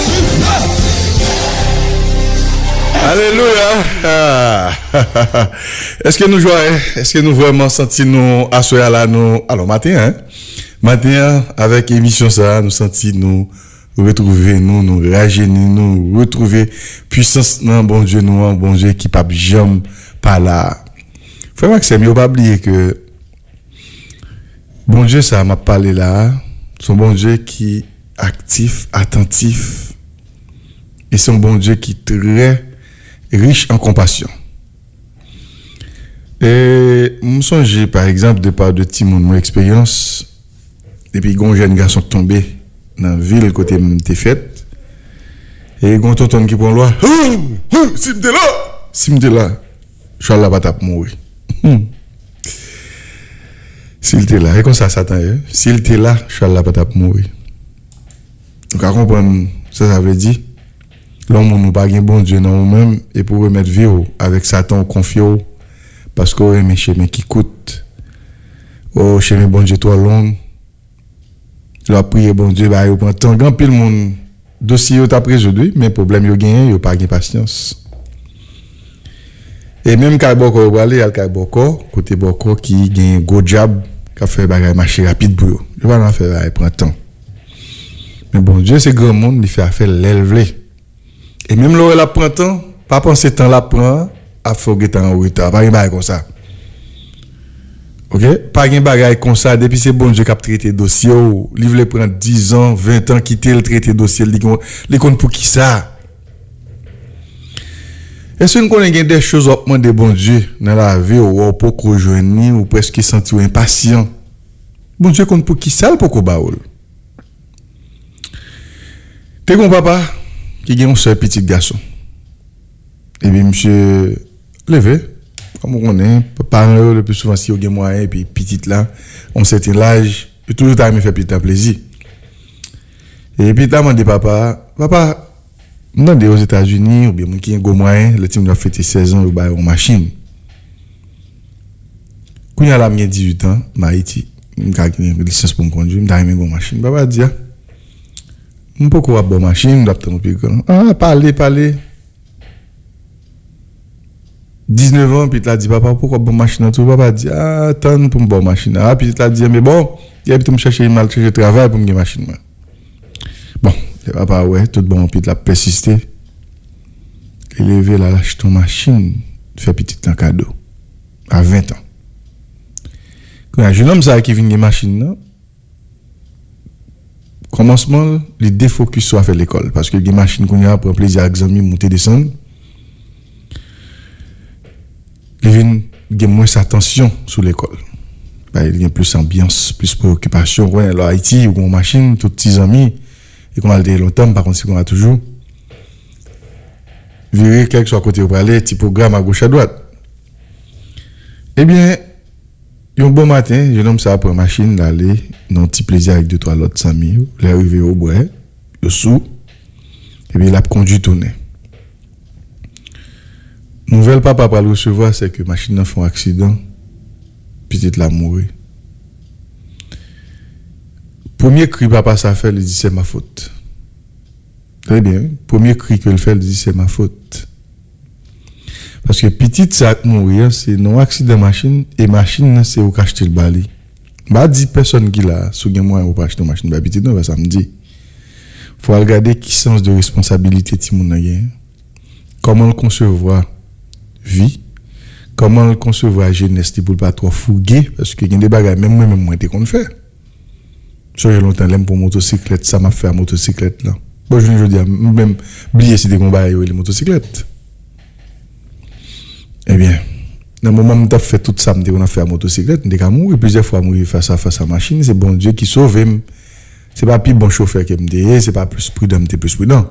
Dife. Alelouya. Ah. Èske nou jwaye? Èske nou vrèman santi nou aswè a la, nou, alò, maten an, hein? Maten an, avèk emisyon sa a, nou santi nou retwouve nou, nou rajeni nou, retwouve pwisans nan Bondye nou an, Bondye ki p ap janm pa la a. Frè m ak sè m yo, pa bliye ke Bondye sa a m ap pale la a, se yon Bondye ki aktif, atantif, e se yon Bondye ki trè rich an konpasyon. E m sonje, pa egzanp, de pa de timoun mwen eksperyans, epi gen yon jèn gason k tonbe nan vil kote m te fèt, e gen yon tontonn ki pran lwa. Hou! Hou! Si m te la! Si m te la, chwal la pa t ap mouri. Si l te la, e konsa Satan ye. Si l te la, chwal la pa t ap mouri. Ou ka konprann sa sa vle di? Lè yon moun ou pa gen Bondye nan ou menm, epi w remèt vi w avèk Satan, w konfye w, paske w renmen chemen ki kout. O, chemen Bondye twò long. Lè w ap priye Bondye, bagay yo pran tan. Gen anpil moun, dosye yo t ap rezoud, wi, men pwoblèm yo genyen, yo pa gen pasyans. E menm kay bòkò yo prale, y al kay bòkò, kote bòkò ki gen gwo dyab k ap fè bagay mache rapid pou yo. Yo pa nan fè bagay pran tan. Men Bondye se granmoun, li fè afè l lè l vle. E menm lè w wè l ap pran tan, pa panse tan l ap pran an ap fè w gentan an reta. Pa gen bagay konsa. Oke? Pa gen bagay konsa. Depi se Bondye k ap trete dosye w, li vle pran dizan, ventan, kite l trete dosye l. Li konn, li konn poukisa. Èske n konnen gen de choz w ap mande Bondye nan lavi w, w poko jwenn li, ou prèske santi w enpasyan? Bondye konn poukisa l poko ba w l. Te gen yon papa ki gen yon sèl pitit gason. Epi misye leve. Kòm ou konnen, paran yo, le pli souvan, si yo gen mwayen, epi pitit la, yon sèten laj, yo toujou ta renmen fè pitit la plezi. E pitit la mande papa, papa, m tande Ozetazini, oubyen moun ki gen gwo mwayen, lè timoun yo ap fete sèz an, yo ba yo yon machin. Kounye a la, m gen dizuit an, m Ayiti. M ka gen lisans pou m kondui, m ta renmen gen yon machin. Papa di, a, m poko ap ba w machin, m t ap tann ou pi gran. A, pale, pale. Diznèf an, pitit la di, papa, ou poko ap ban m machin nan tou? Papa di, a, tann pou m ba w machin nan. A, pitit la di, enben bon, epi tou m chèche, m al chèche travay pou m gen machin mwen. Bon, lè papa wè, tout bon, pitit la ap pèsiste, li leve, l al achte yon machin, fè pitit lan kado, a ven an. Kounye a, jennonm sa a ki vin gen machin nan, kòmansman l, li defokis sou afè lekòl, paske gen machin kounye a, pran plezi ak zanmi, moute desann. Li vin gen mwens atansyon sou lekòl. Bay, li gen plis anbyans, plis preyokipasyon. Ou konnen, lè w Ayiti, ou gen yon machin, tout ti zanmi, e kòman l te ye lontan, m pa konn si konsa toujou. Vire, kèlkeswa kote yo prale, ti pwogram agoch adwat. Ebyen, yon bon maten, jennonm sa a pran machin, l ale nan yon ti plezi avèk de twa lòt zanmi yo. Lè yo rive, yo bwè, yo sou, epi l ap kondui tounen. Nouvèl papa pral resevwa, se ke machin nan fè yon aksidan, pitit la mouri. Premye kri papa sa fè, li di, c'est ma faute. Trè byen, wi. Premye kri ke l fè, l di, c'est ma faute. Paske pitit sa k mouri an, se nan yon aksidan machin, e machin nan, se ou k achte l ba li. M pa di pèsòn ki la, si w gen mwayen, ou pa achte yon machin bay pitit, non, pa sa m di. Fò w al gade ki sans de responsabilite timoun nan genyen. Kòman l konsevwa vi? Kòman l konsevwa jenès li pou l pa twò fouge? Paske gen de bagay, menm mwen, menm mwen te konn fè. Sonje lontan, lè m pran motosiklèt, sa m ap fè a motosiklèt lan. Bon, jounen jodi a, m menm bliye si te gen yon bagay yo rele motosiklèt. Ebyen, nan moman m t ap fè tout sa m te konn ap fè a motosiklèt, m te ka mouri. Plizyè fwa, m rive fas a fas a machin, se Bondye ki sove m. Se pa pi bon chofè ke m te ye, se pa plis pridan m te plis pridan.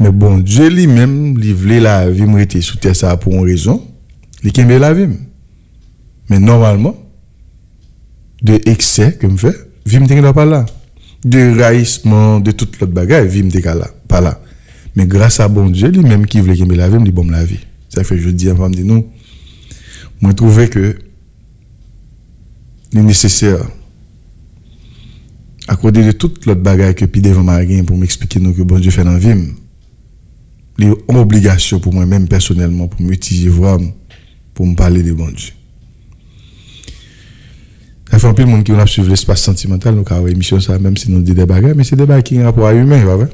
Men Bondye li menm, li vle lavi m rete sou tè sa a pou yon rezon. Li kenbe lavi m. Men nòmalman, de eksè ke m fè, vi m te gendwa pa la. De rayisman, de tout lòt bagay, vi m te ka la, pa la. Men gras a Bondye, li menm ki vle kenbe lavi m, li ban m lavi. Sa fè jodi a, fò m di nou, mwen twouve ke li nesesè, akote de tout lòt bagay ke pi devan m a gen pou m eksplike nou ke Bondye fè nan vi m, li yon obligasyon pou mwen menm pèsonèlman pou m itilize vwa m pou m pale de Bondye. Sa fè anpil moun ki konn ap swiv lespas santimantal, nou ka wè emisyon sa, menm si nou di de bagay, men se de bagay ki gen rapò a imen, pa vre?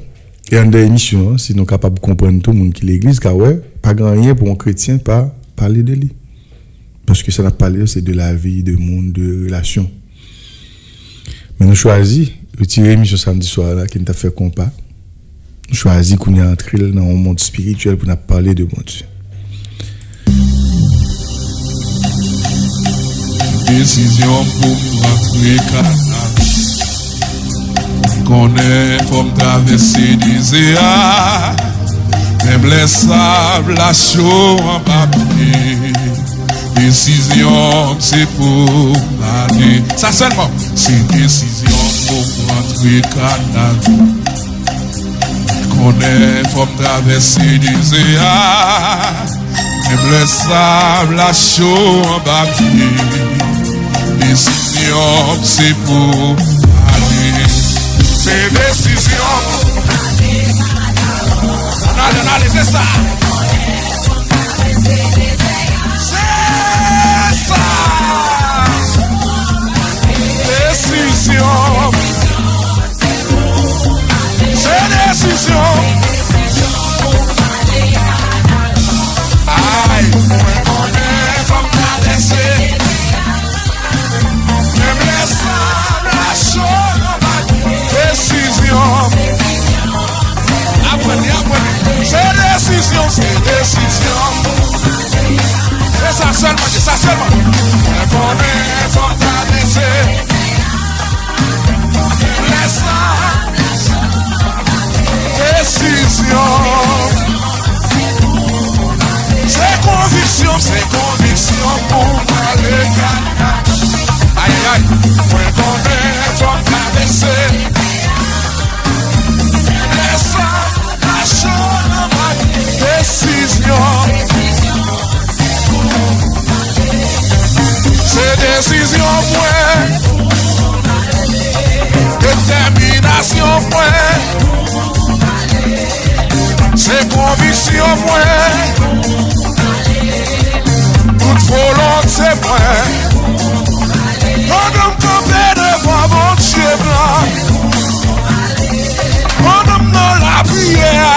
E anndan emisyon an, si nou kapab konprann tou, moun ki legliz ka wè, pa gen anyen pou yon kretyen pa pale de li. Paske sa n ap pale yo, se de lavi, de moun, de relasyon. Men nou chwazi retire emisyon samdi swa la ke n t ap fè konpa. Nou chwazi kounye a antre l nan yon mond espirityèl pou n ap pale de Bondye. Desizyon pou m rantre Kanaan. Konnen fò m travèse dezè a. Menm lè sab la cho anba pye. Desizyon m se pou m ale. Sa sèlman. Se desizyon m pou m rantre Kanaan. Konnen fò m travèse dezè a. Menm lè sab la cho anba pye. Desizyon m se pou m ale. Se desizyon m. Ann ale, ann ale, se sa. Se sa. Desizyon. Se desizyon. Ay, mwen konnen fò m travèse. Menm lè sab la cho, desizyon. Aprann li, aprann li. Se desizyon. Mwen, detèminasyon mwen, se konviksyon mwen, tout volonte mwen. Pandan m kanpe devan Bondye m lan, pandan m nan lapriyè a,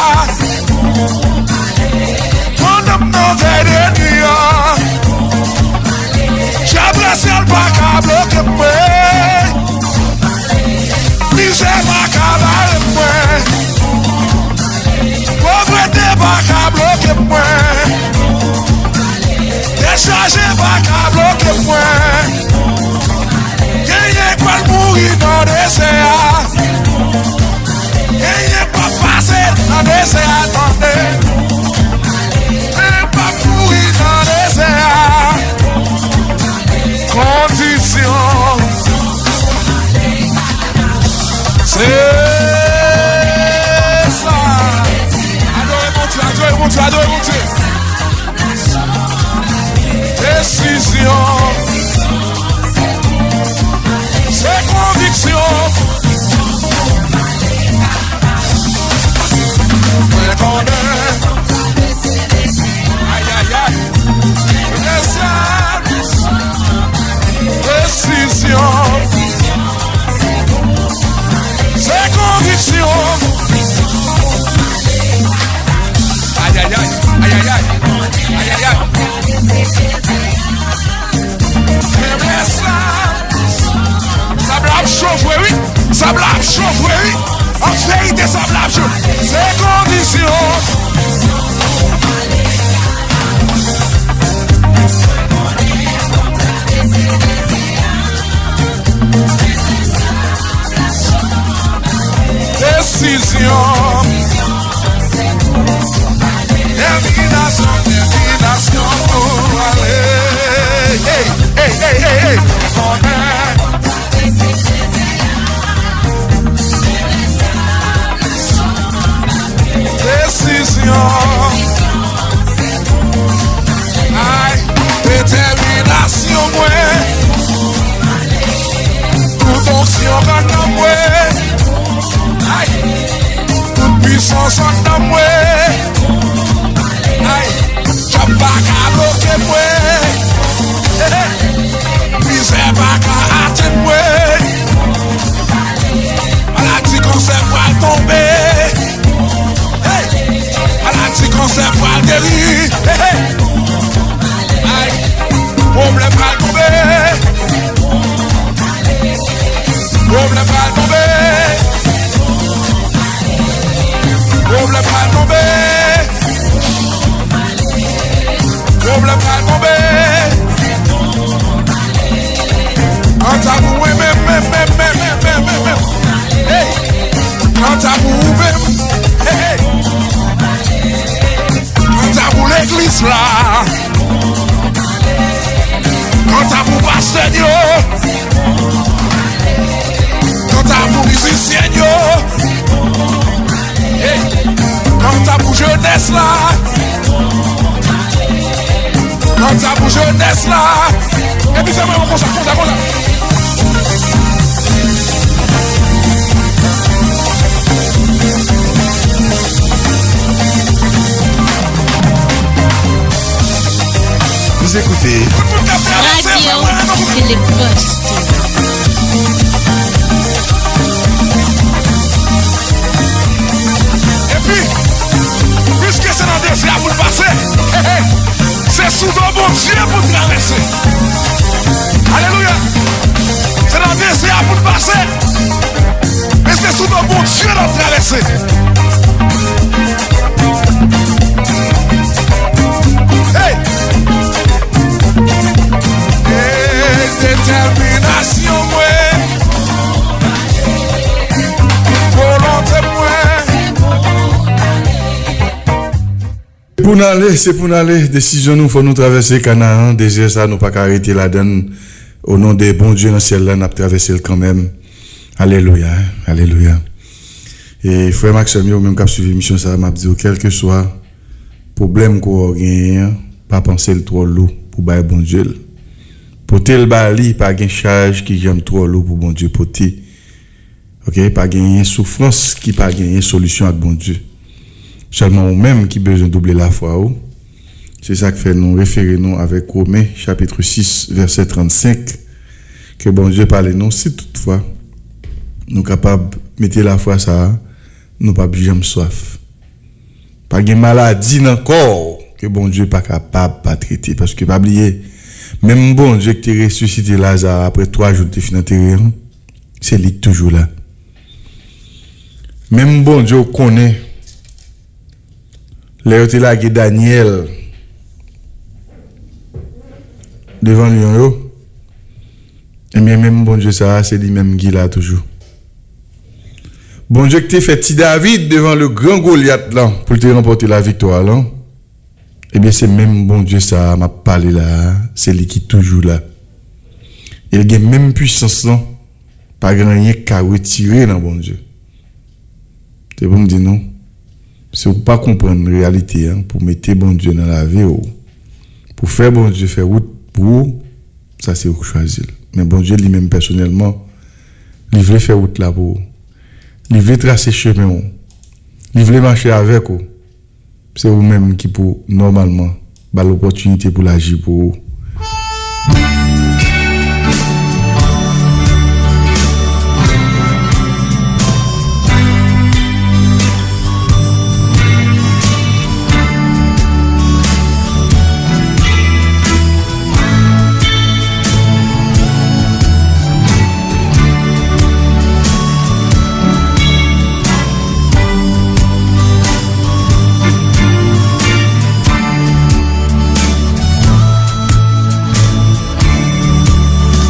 pandan m nan vèy de nwi an, djab rasyal pa ka bloke mwen. Mizè pa ka bare mwen. Povrete pa ka bloke mwen. Tèt chaje pa ka bloke mwen. Genyen k pral mouri nan dezè a. Genyen k pap pase nan dezè a, tande. Genyen k pap mouri nan dezè a. Kondisyon. Se sa. Adore Bondye, adore Bondye, adore Bondye. Desizyon. Se konviksyon. Mwen konnen. Ay, ay, ay. Rezolisyon. Desizyon. Se konviksyon. Ay, ay, ay. Ay, ay, ay. Ay, ay, ay. Feblès la. Sab la ap cho vre, wi. Sab la ap cho vre, wi. An verite, sab la ap cho. Se kondisyon. Desizyon. Detèminasyon, detèminasyon pou ale. Hey, hey, hey, hey, hey. Desizyon. Ay, detèminasyon mwen. Tout onksyon k anndan mwen. Ay, tout pwisans anndan mwen. Ay, djab pa ka bloke mwen. Mizè pa ka atenn mwen. Maladi kansè pral tonbe. Hey! Maladi kansè pral geri. Hey, hey! Ay! Pwoblèm pral tonbe. Pwoblèm pral tonbe. Pwoblèm pral tonbe. Pwoblèm pral tonbe. Kanta pou mwen menm, menm, menm, menm. Hey! Kanta pou ou menm. Hey, hey! Kanta pou legliz la. Kanta pou pastè yo. Kanta pou mizisyen yo. Hey! Kanta pou jenès la. Kanta pou jenès la. Epi fè mwen konsa, konsa, konsa. Vous écoutez Radio Filibuster. Epi, piske se nan dezè a pou n pase, se sou do Bondye pou n travèse. Alelouya! Se nan dezè a pou n pase, men se sou do Bondye n ap travèse. Hey! E detèminasyon mwen, volonte mwen. Pou n ale, se pou n ale. Desizyon nou, fò nou travèse Kanaan, dezè sa, nou pa ka rete ladan l. O non de Bondye nan syèl la, n ap travèse l kanmenm. Alelouya, alelouya. E frè m ak sè m yo, menm k ap swiv emisyon sa a, m ap di w, kèlkeswa pwoblèm ke w genyen an, pa panse l twò lou pou bay Bondye l. Pote l ba li, pa gen chaj ki janm twò lou pou Bondye pote. Oke, pa genyen soufrans ki pa genyen solisyon ak Bondye. Sèlman ou menm ki bezwen double lafwa ou. Se sa k fè nou refere nou avèk Women chapit sis vèsè trannsenk, ke Bondye pale nou, si toutfwa nou kapab mete lafwa sa a, nou p ap janm swaf. Pa gen maladi nan kò w ke Bondye pa kapab pa trete. Paske pa bliye, menm Bondye ki te resisite Laza apre twa jou li te fin antere an, se li k toujou la. Menm Bondye w konnen, lè yo te lage Danyèl devan lyon yo, ebyen, menm Bondye sa a, se li menm ki la toujou. Bondye ki te fè ti David devan le gran Golyat lan pou l te ranpòte laviktwa lan, ebyen, se menm Bondye sa a m ap pale la a, se li ki toujou la. E l gen menm pwisans lan, pa gen anyen k ka retire nan Bondye. Se pou m di nou, si w pa konprann reyalite a, pou mete Bondye nan lavi w, pou fè Bondye fè wout pou ou, sa se ou k chwazi l. Men Bondye li menm pèsonèlman, li vle fè wout la pou ou. Li vle trase chemen w. Li vle mache avèk ou. Se ou menm ki pou nòmalman ba l opòtinite pou l aji pou ou.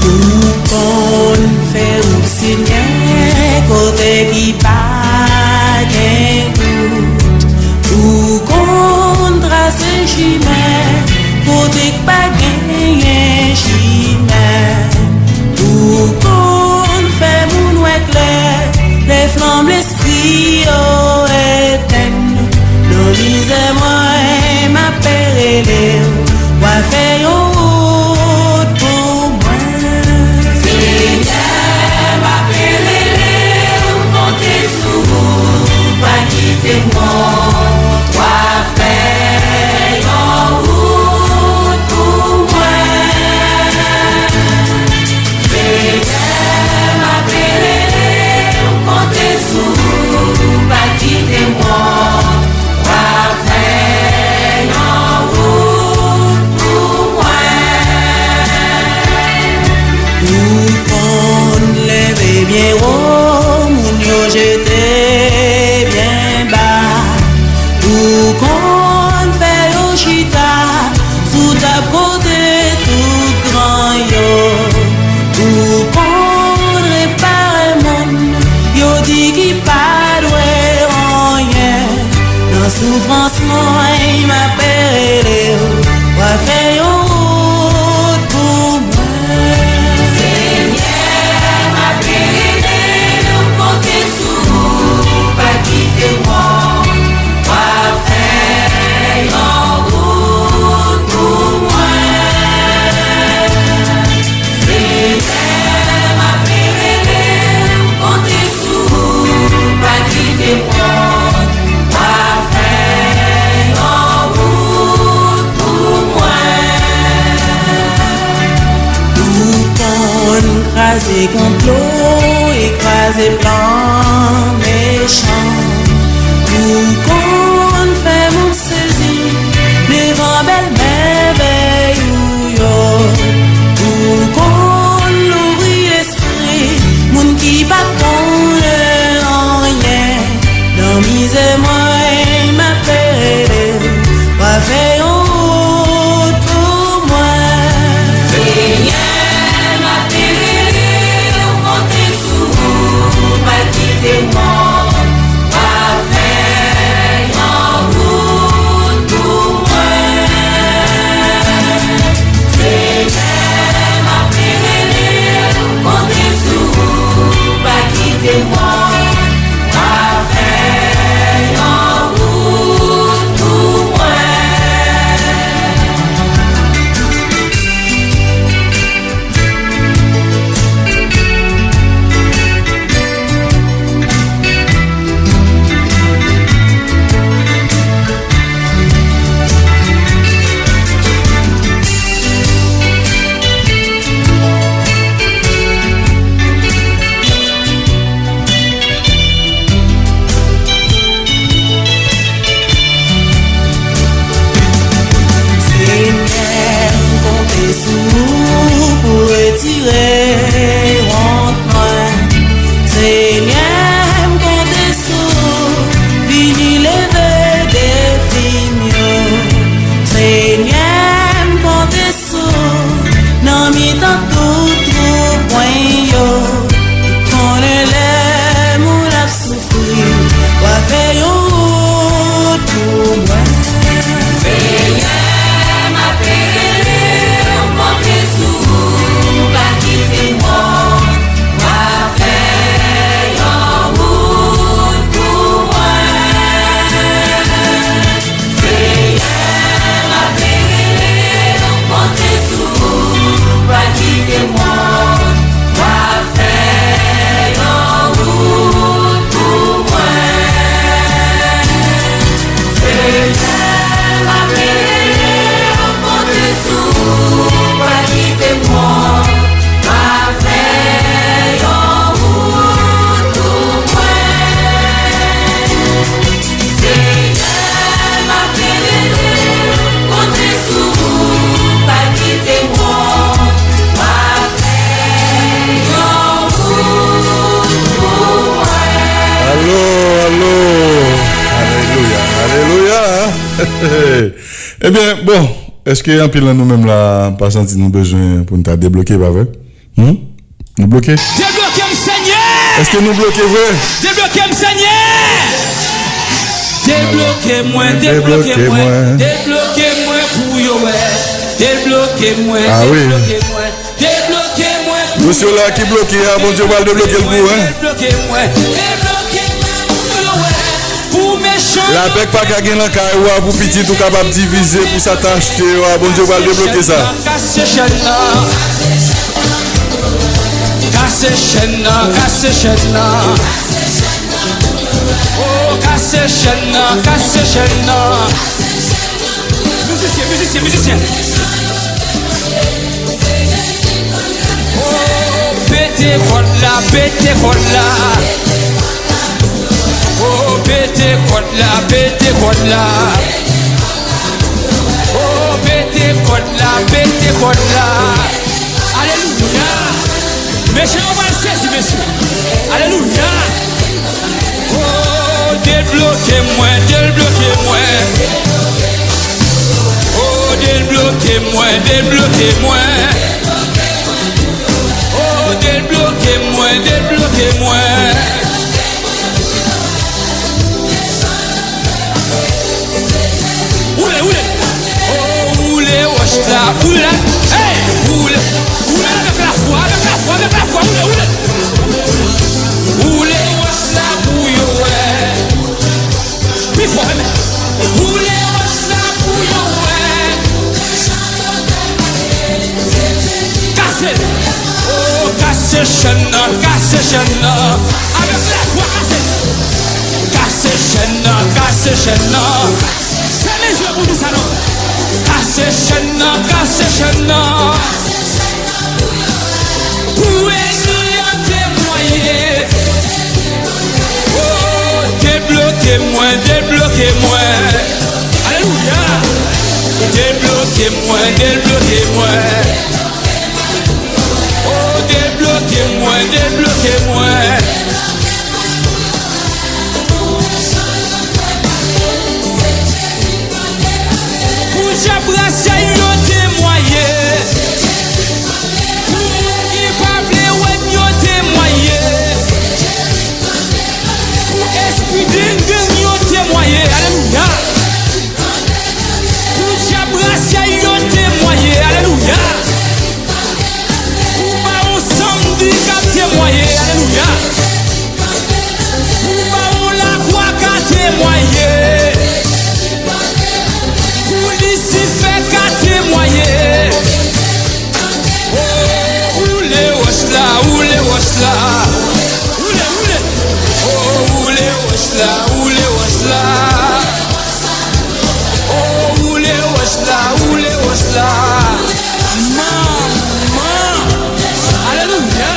Ou konn fè wout, Senyè, kote ki pa gen wout. Ou konn trase chimen kote k pa genyen chimen. Ou konn fè moun wè klè lè flanm lespri yo etèn. Nan mizè mwen, m ape rele w, w a fè yon wout pou mwen. Senyè, m ape rele w, m konte sou ou, pa kite m wont, w a fè yon wout pou mwen. Senyè, m ape rele w, m konte sou ou, pa kite m wont, w a fè yon wout pou mwen. Ou konn leve byen wo, moun yo jete byen ba. Ou konn fè yo chita sou tab kote tout gran yo. Ou konn repare moun yo di ki pa dwe anyen. Nan soufrans mwen, m ape rele w, w a fè yon wout pou mwen. Senyè, m ape rele w, m konte sou ou, pa kite m wont, w a fè yon wout pou mwen. Senyè, m ape rele w, m konte sou ou, pa kite m wont, w a fè yon wout pou mwen. Ou konn kraze konplo e kraze plan mechan. Ou konn fè moun sezi devan bèl mèvèy ou yo. Ou konn louvri lespri moun ki pa konnen anyen. Nan mizè mwen, m ape rele w, w a fè yon wout pou mwen. Senyè, m ape rele w, m konte sou ou, pa kite m wont, w a fè yon wout pou mwen. Senyè, m ape rele w, m konte sou ou, pa kite m wont, w a fè yon wout pou mwen. Ebyen, bon, èske anpil nan nou menm la pa santi nou bezwen pou n ta debloke, pa vre? Hmm? Nou bloke? Debloke m, Senyè! Èske nou bloke vre? Debloke m, Senyè! Debloke mwen, debloke mwen, debloke mwen pou yo wè. Debloke mwen, ah wi, debloke mwen, debloke mwen pou yo wè. Dosye w la ki bloke a, Bondye pral debloke l pou ou, hein? Debloke mwen, debloke mwen pou yo wè. Lapè k pa ka gen nan kay ou a pou pitit ou kapab divize pou sa ta achte yo a, Bondye pral debloke sa. Kase chèn nan. Kase chèn nan, kase chèn nan. Oh, kase chèn nan, kase chèn nan. Mizisyen, mizisyen, mizisyen. Oh, pete kòd la, pete kòd la. Oh, pete kòd la, pete kòd la. Oh, pete kòd la, pete kòd la. Alelouya. Mechan yo pral sezi, mesye. Alelouya. Oh, debloke mwen, debloke mwen. Oh, debloke mwen, debloke mwen. Oh, debloke mwen, debloke mwen. Woule, woule. Oh, woule wòch la, woule la. Hey, woule. Woule avèk lafwa, avèk lafwa, avèk lafwa, woule, woule. Woule wòch la pou yo wè. Pi fò, amen. Woule wòch la pou yo wè. Kase l. Oh, kase chèn nan, kase chèn nan. Avèk lafwa, kase l. Kase chèn nan, kase chèn nan. Fèmen je w pou di sa non. Kase chèn nan, kase chèn nan. Pou Ezili an temwaye. Oh, debloke mwen, debloke mwen. Alelouya. Debloke mwen, debloke mwen. Oh, debloke mwen, debloke mwen. Pou dyab rasyèl yo temwaye. Pou moun ki pa vle wè n yo temwaye. Pou espri dengrenn yo temwaye. Alelouya. Pou dyab rasyèl yo temwaye. Alelouya. Pou bawon Sandy k ap temwaye. Alelouya. Pou bawon Lakwa ka temwaye. Pou Lisifè ka temwaye. Oh, woule wòch la, woule wòch la. Woule, woule. Oh, woule wòch la, woule wòch la. Oh, woule wòch la, woule wòch la. Manman. Alelouya.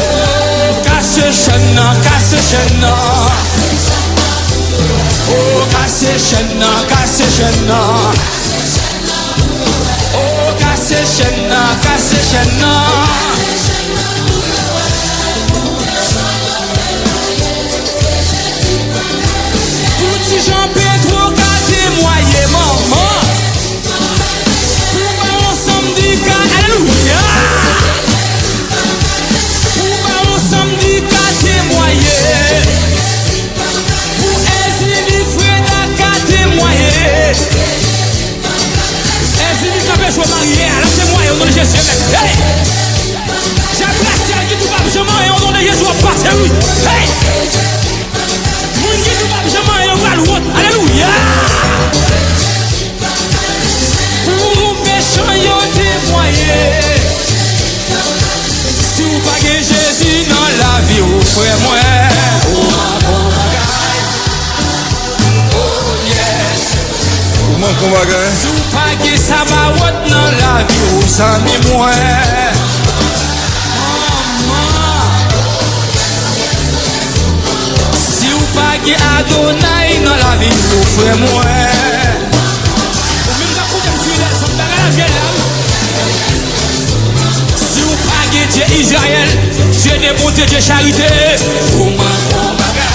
Oh, kase chèn nan, kase chèn nan. Oh, kase chèn nan, kase chèn nan. Oh, kase chèn nan, kase chèn nan. Pou ti Jan Petro ka temwaye, manman. Pou bawon Sandy ka, alelouya. Pou bawon Sandy ka temwaye. Pou Ezili Freda ka temwaye. Ezili kanpe sou marye a, l ap temwaye o non de Jezi, amen. Hey! Dyab rasyèl ki di w p ap janm anyen, o non de Jezi, w ap pase, wi. Hey! Moun ki di w p ap janm anyen, yo pral wont. Alelouya! Pou mechan yo temwaye. Si w pa gen Jezi nan lavi w, frè mwen, ou manke yon bagay. Oh, yes. Ou manke yon bagay. Si w pa gen Sabawot nan lavi w, zanmi mwen. Manman. Si w pa gen Adonay nan lavi w, frè mwen. Ou menm k ap koute m sou lèzòm, bagay la vyèj la, wi. Si w pa gen Dye Izrayèl, Dye de bonte, Dye charite, ou manke yon bagay.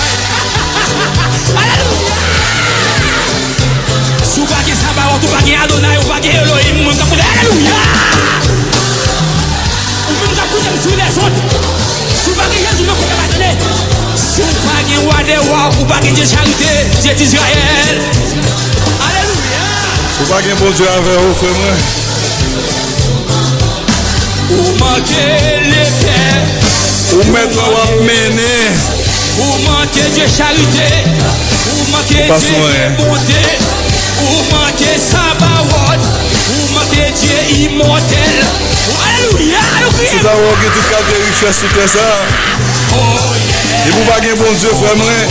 Alelouya! Ou pa gen Adonai, ou pa gen Elohim, moun k ap koute, alelouya! Ou menm k ap koute m sou lèzòd, si w pa gen Jezi nan kò w, pa tande. Si w pa gen Wa dè wa, ou pa gen Dye charite, Dye Dizrayèl. Alelouya! Si w pa gen Bondye avè w, frè mwen. Ou manke Lepè. Ou mèt w ap mennen. Ou manke Dye charite. Ou manke Dye bonte. Ou manke Sabawòt. Ou manke Dye imòtèl. Alelouya, nou kriye. Si ta wè w gen tout kalite richès sou tè sa a. Epi w pa gen Bondye, frè mwen.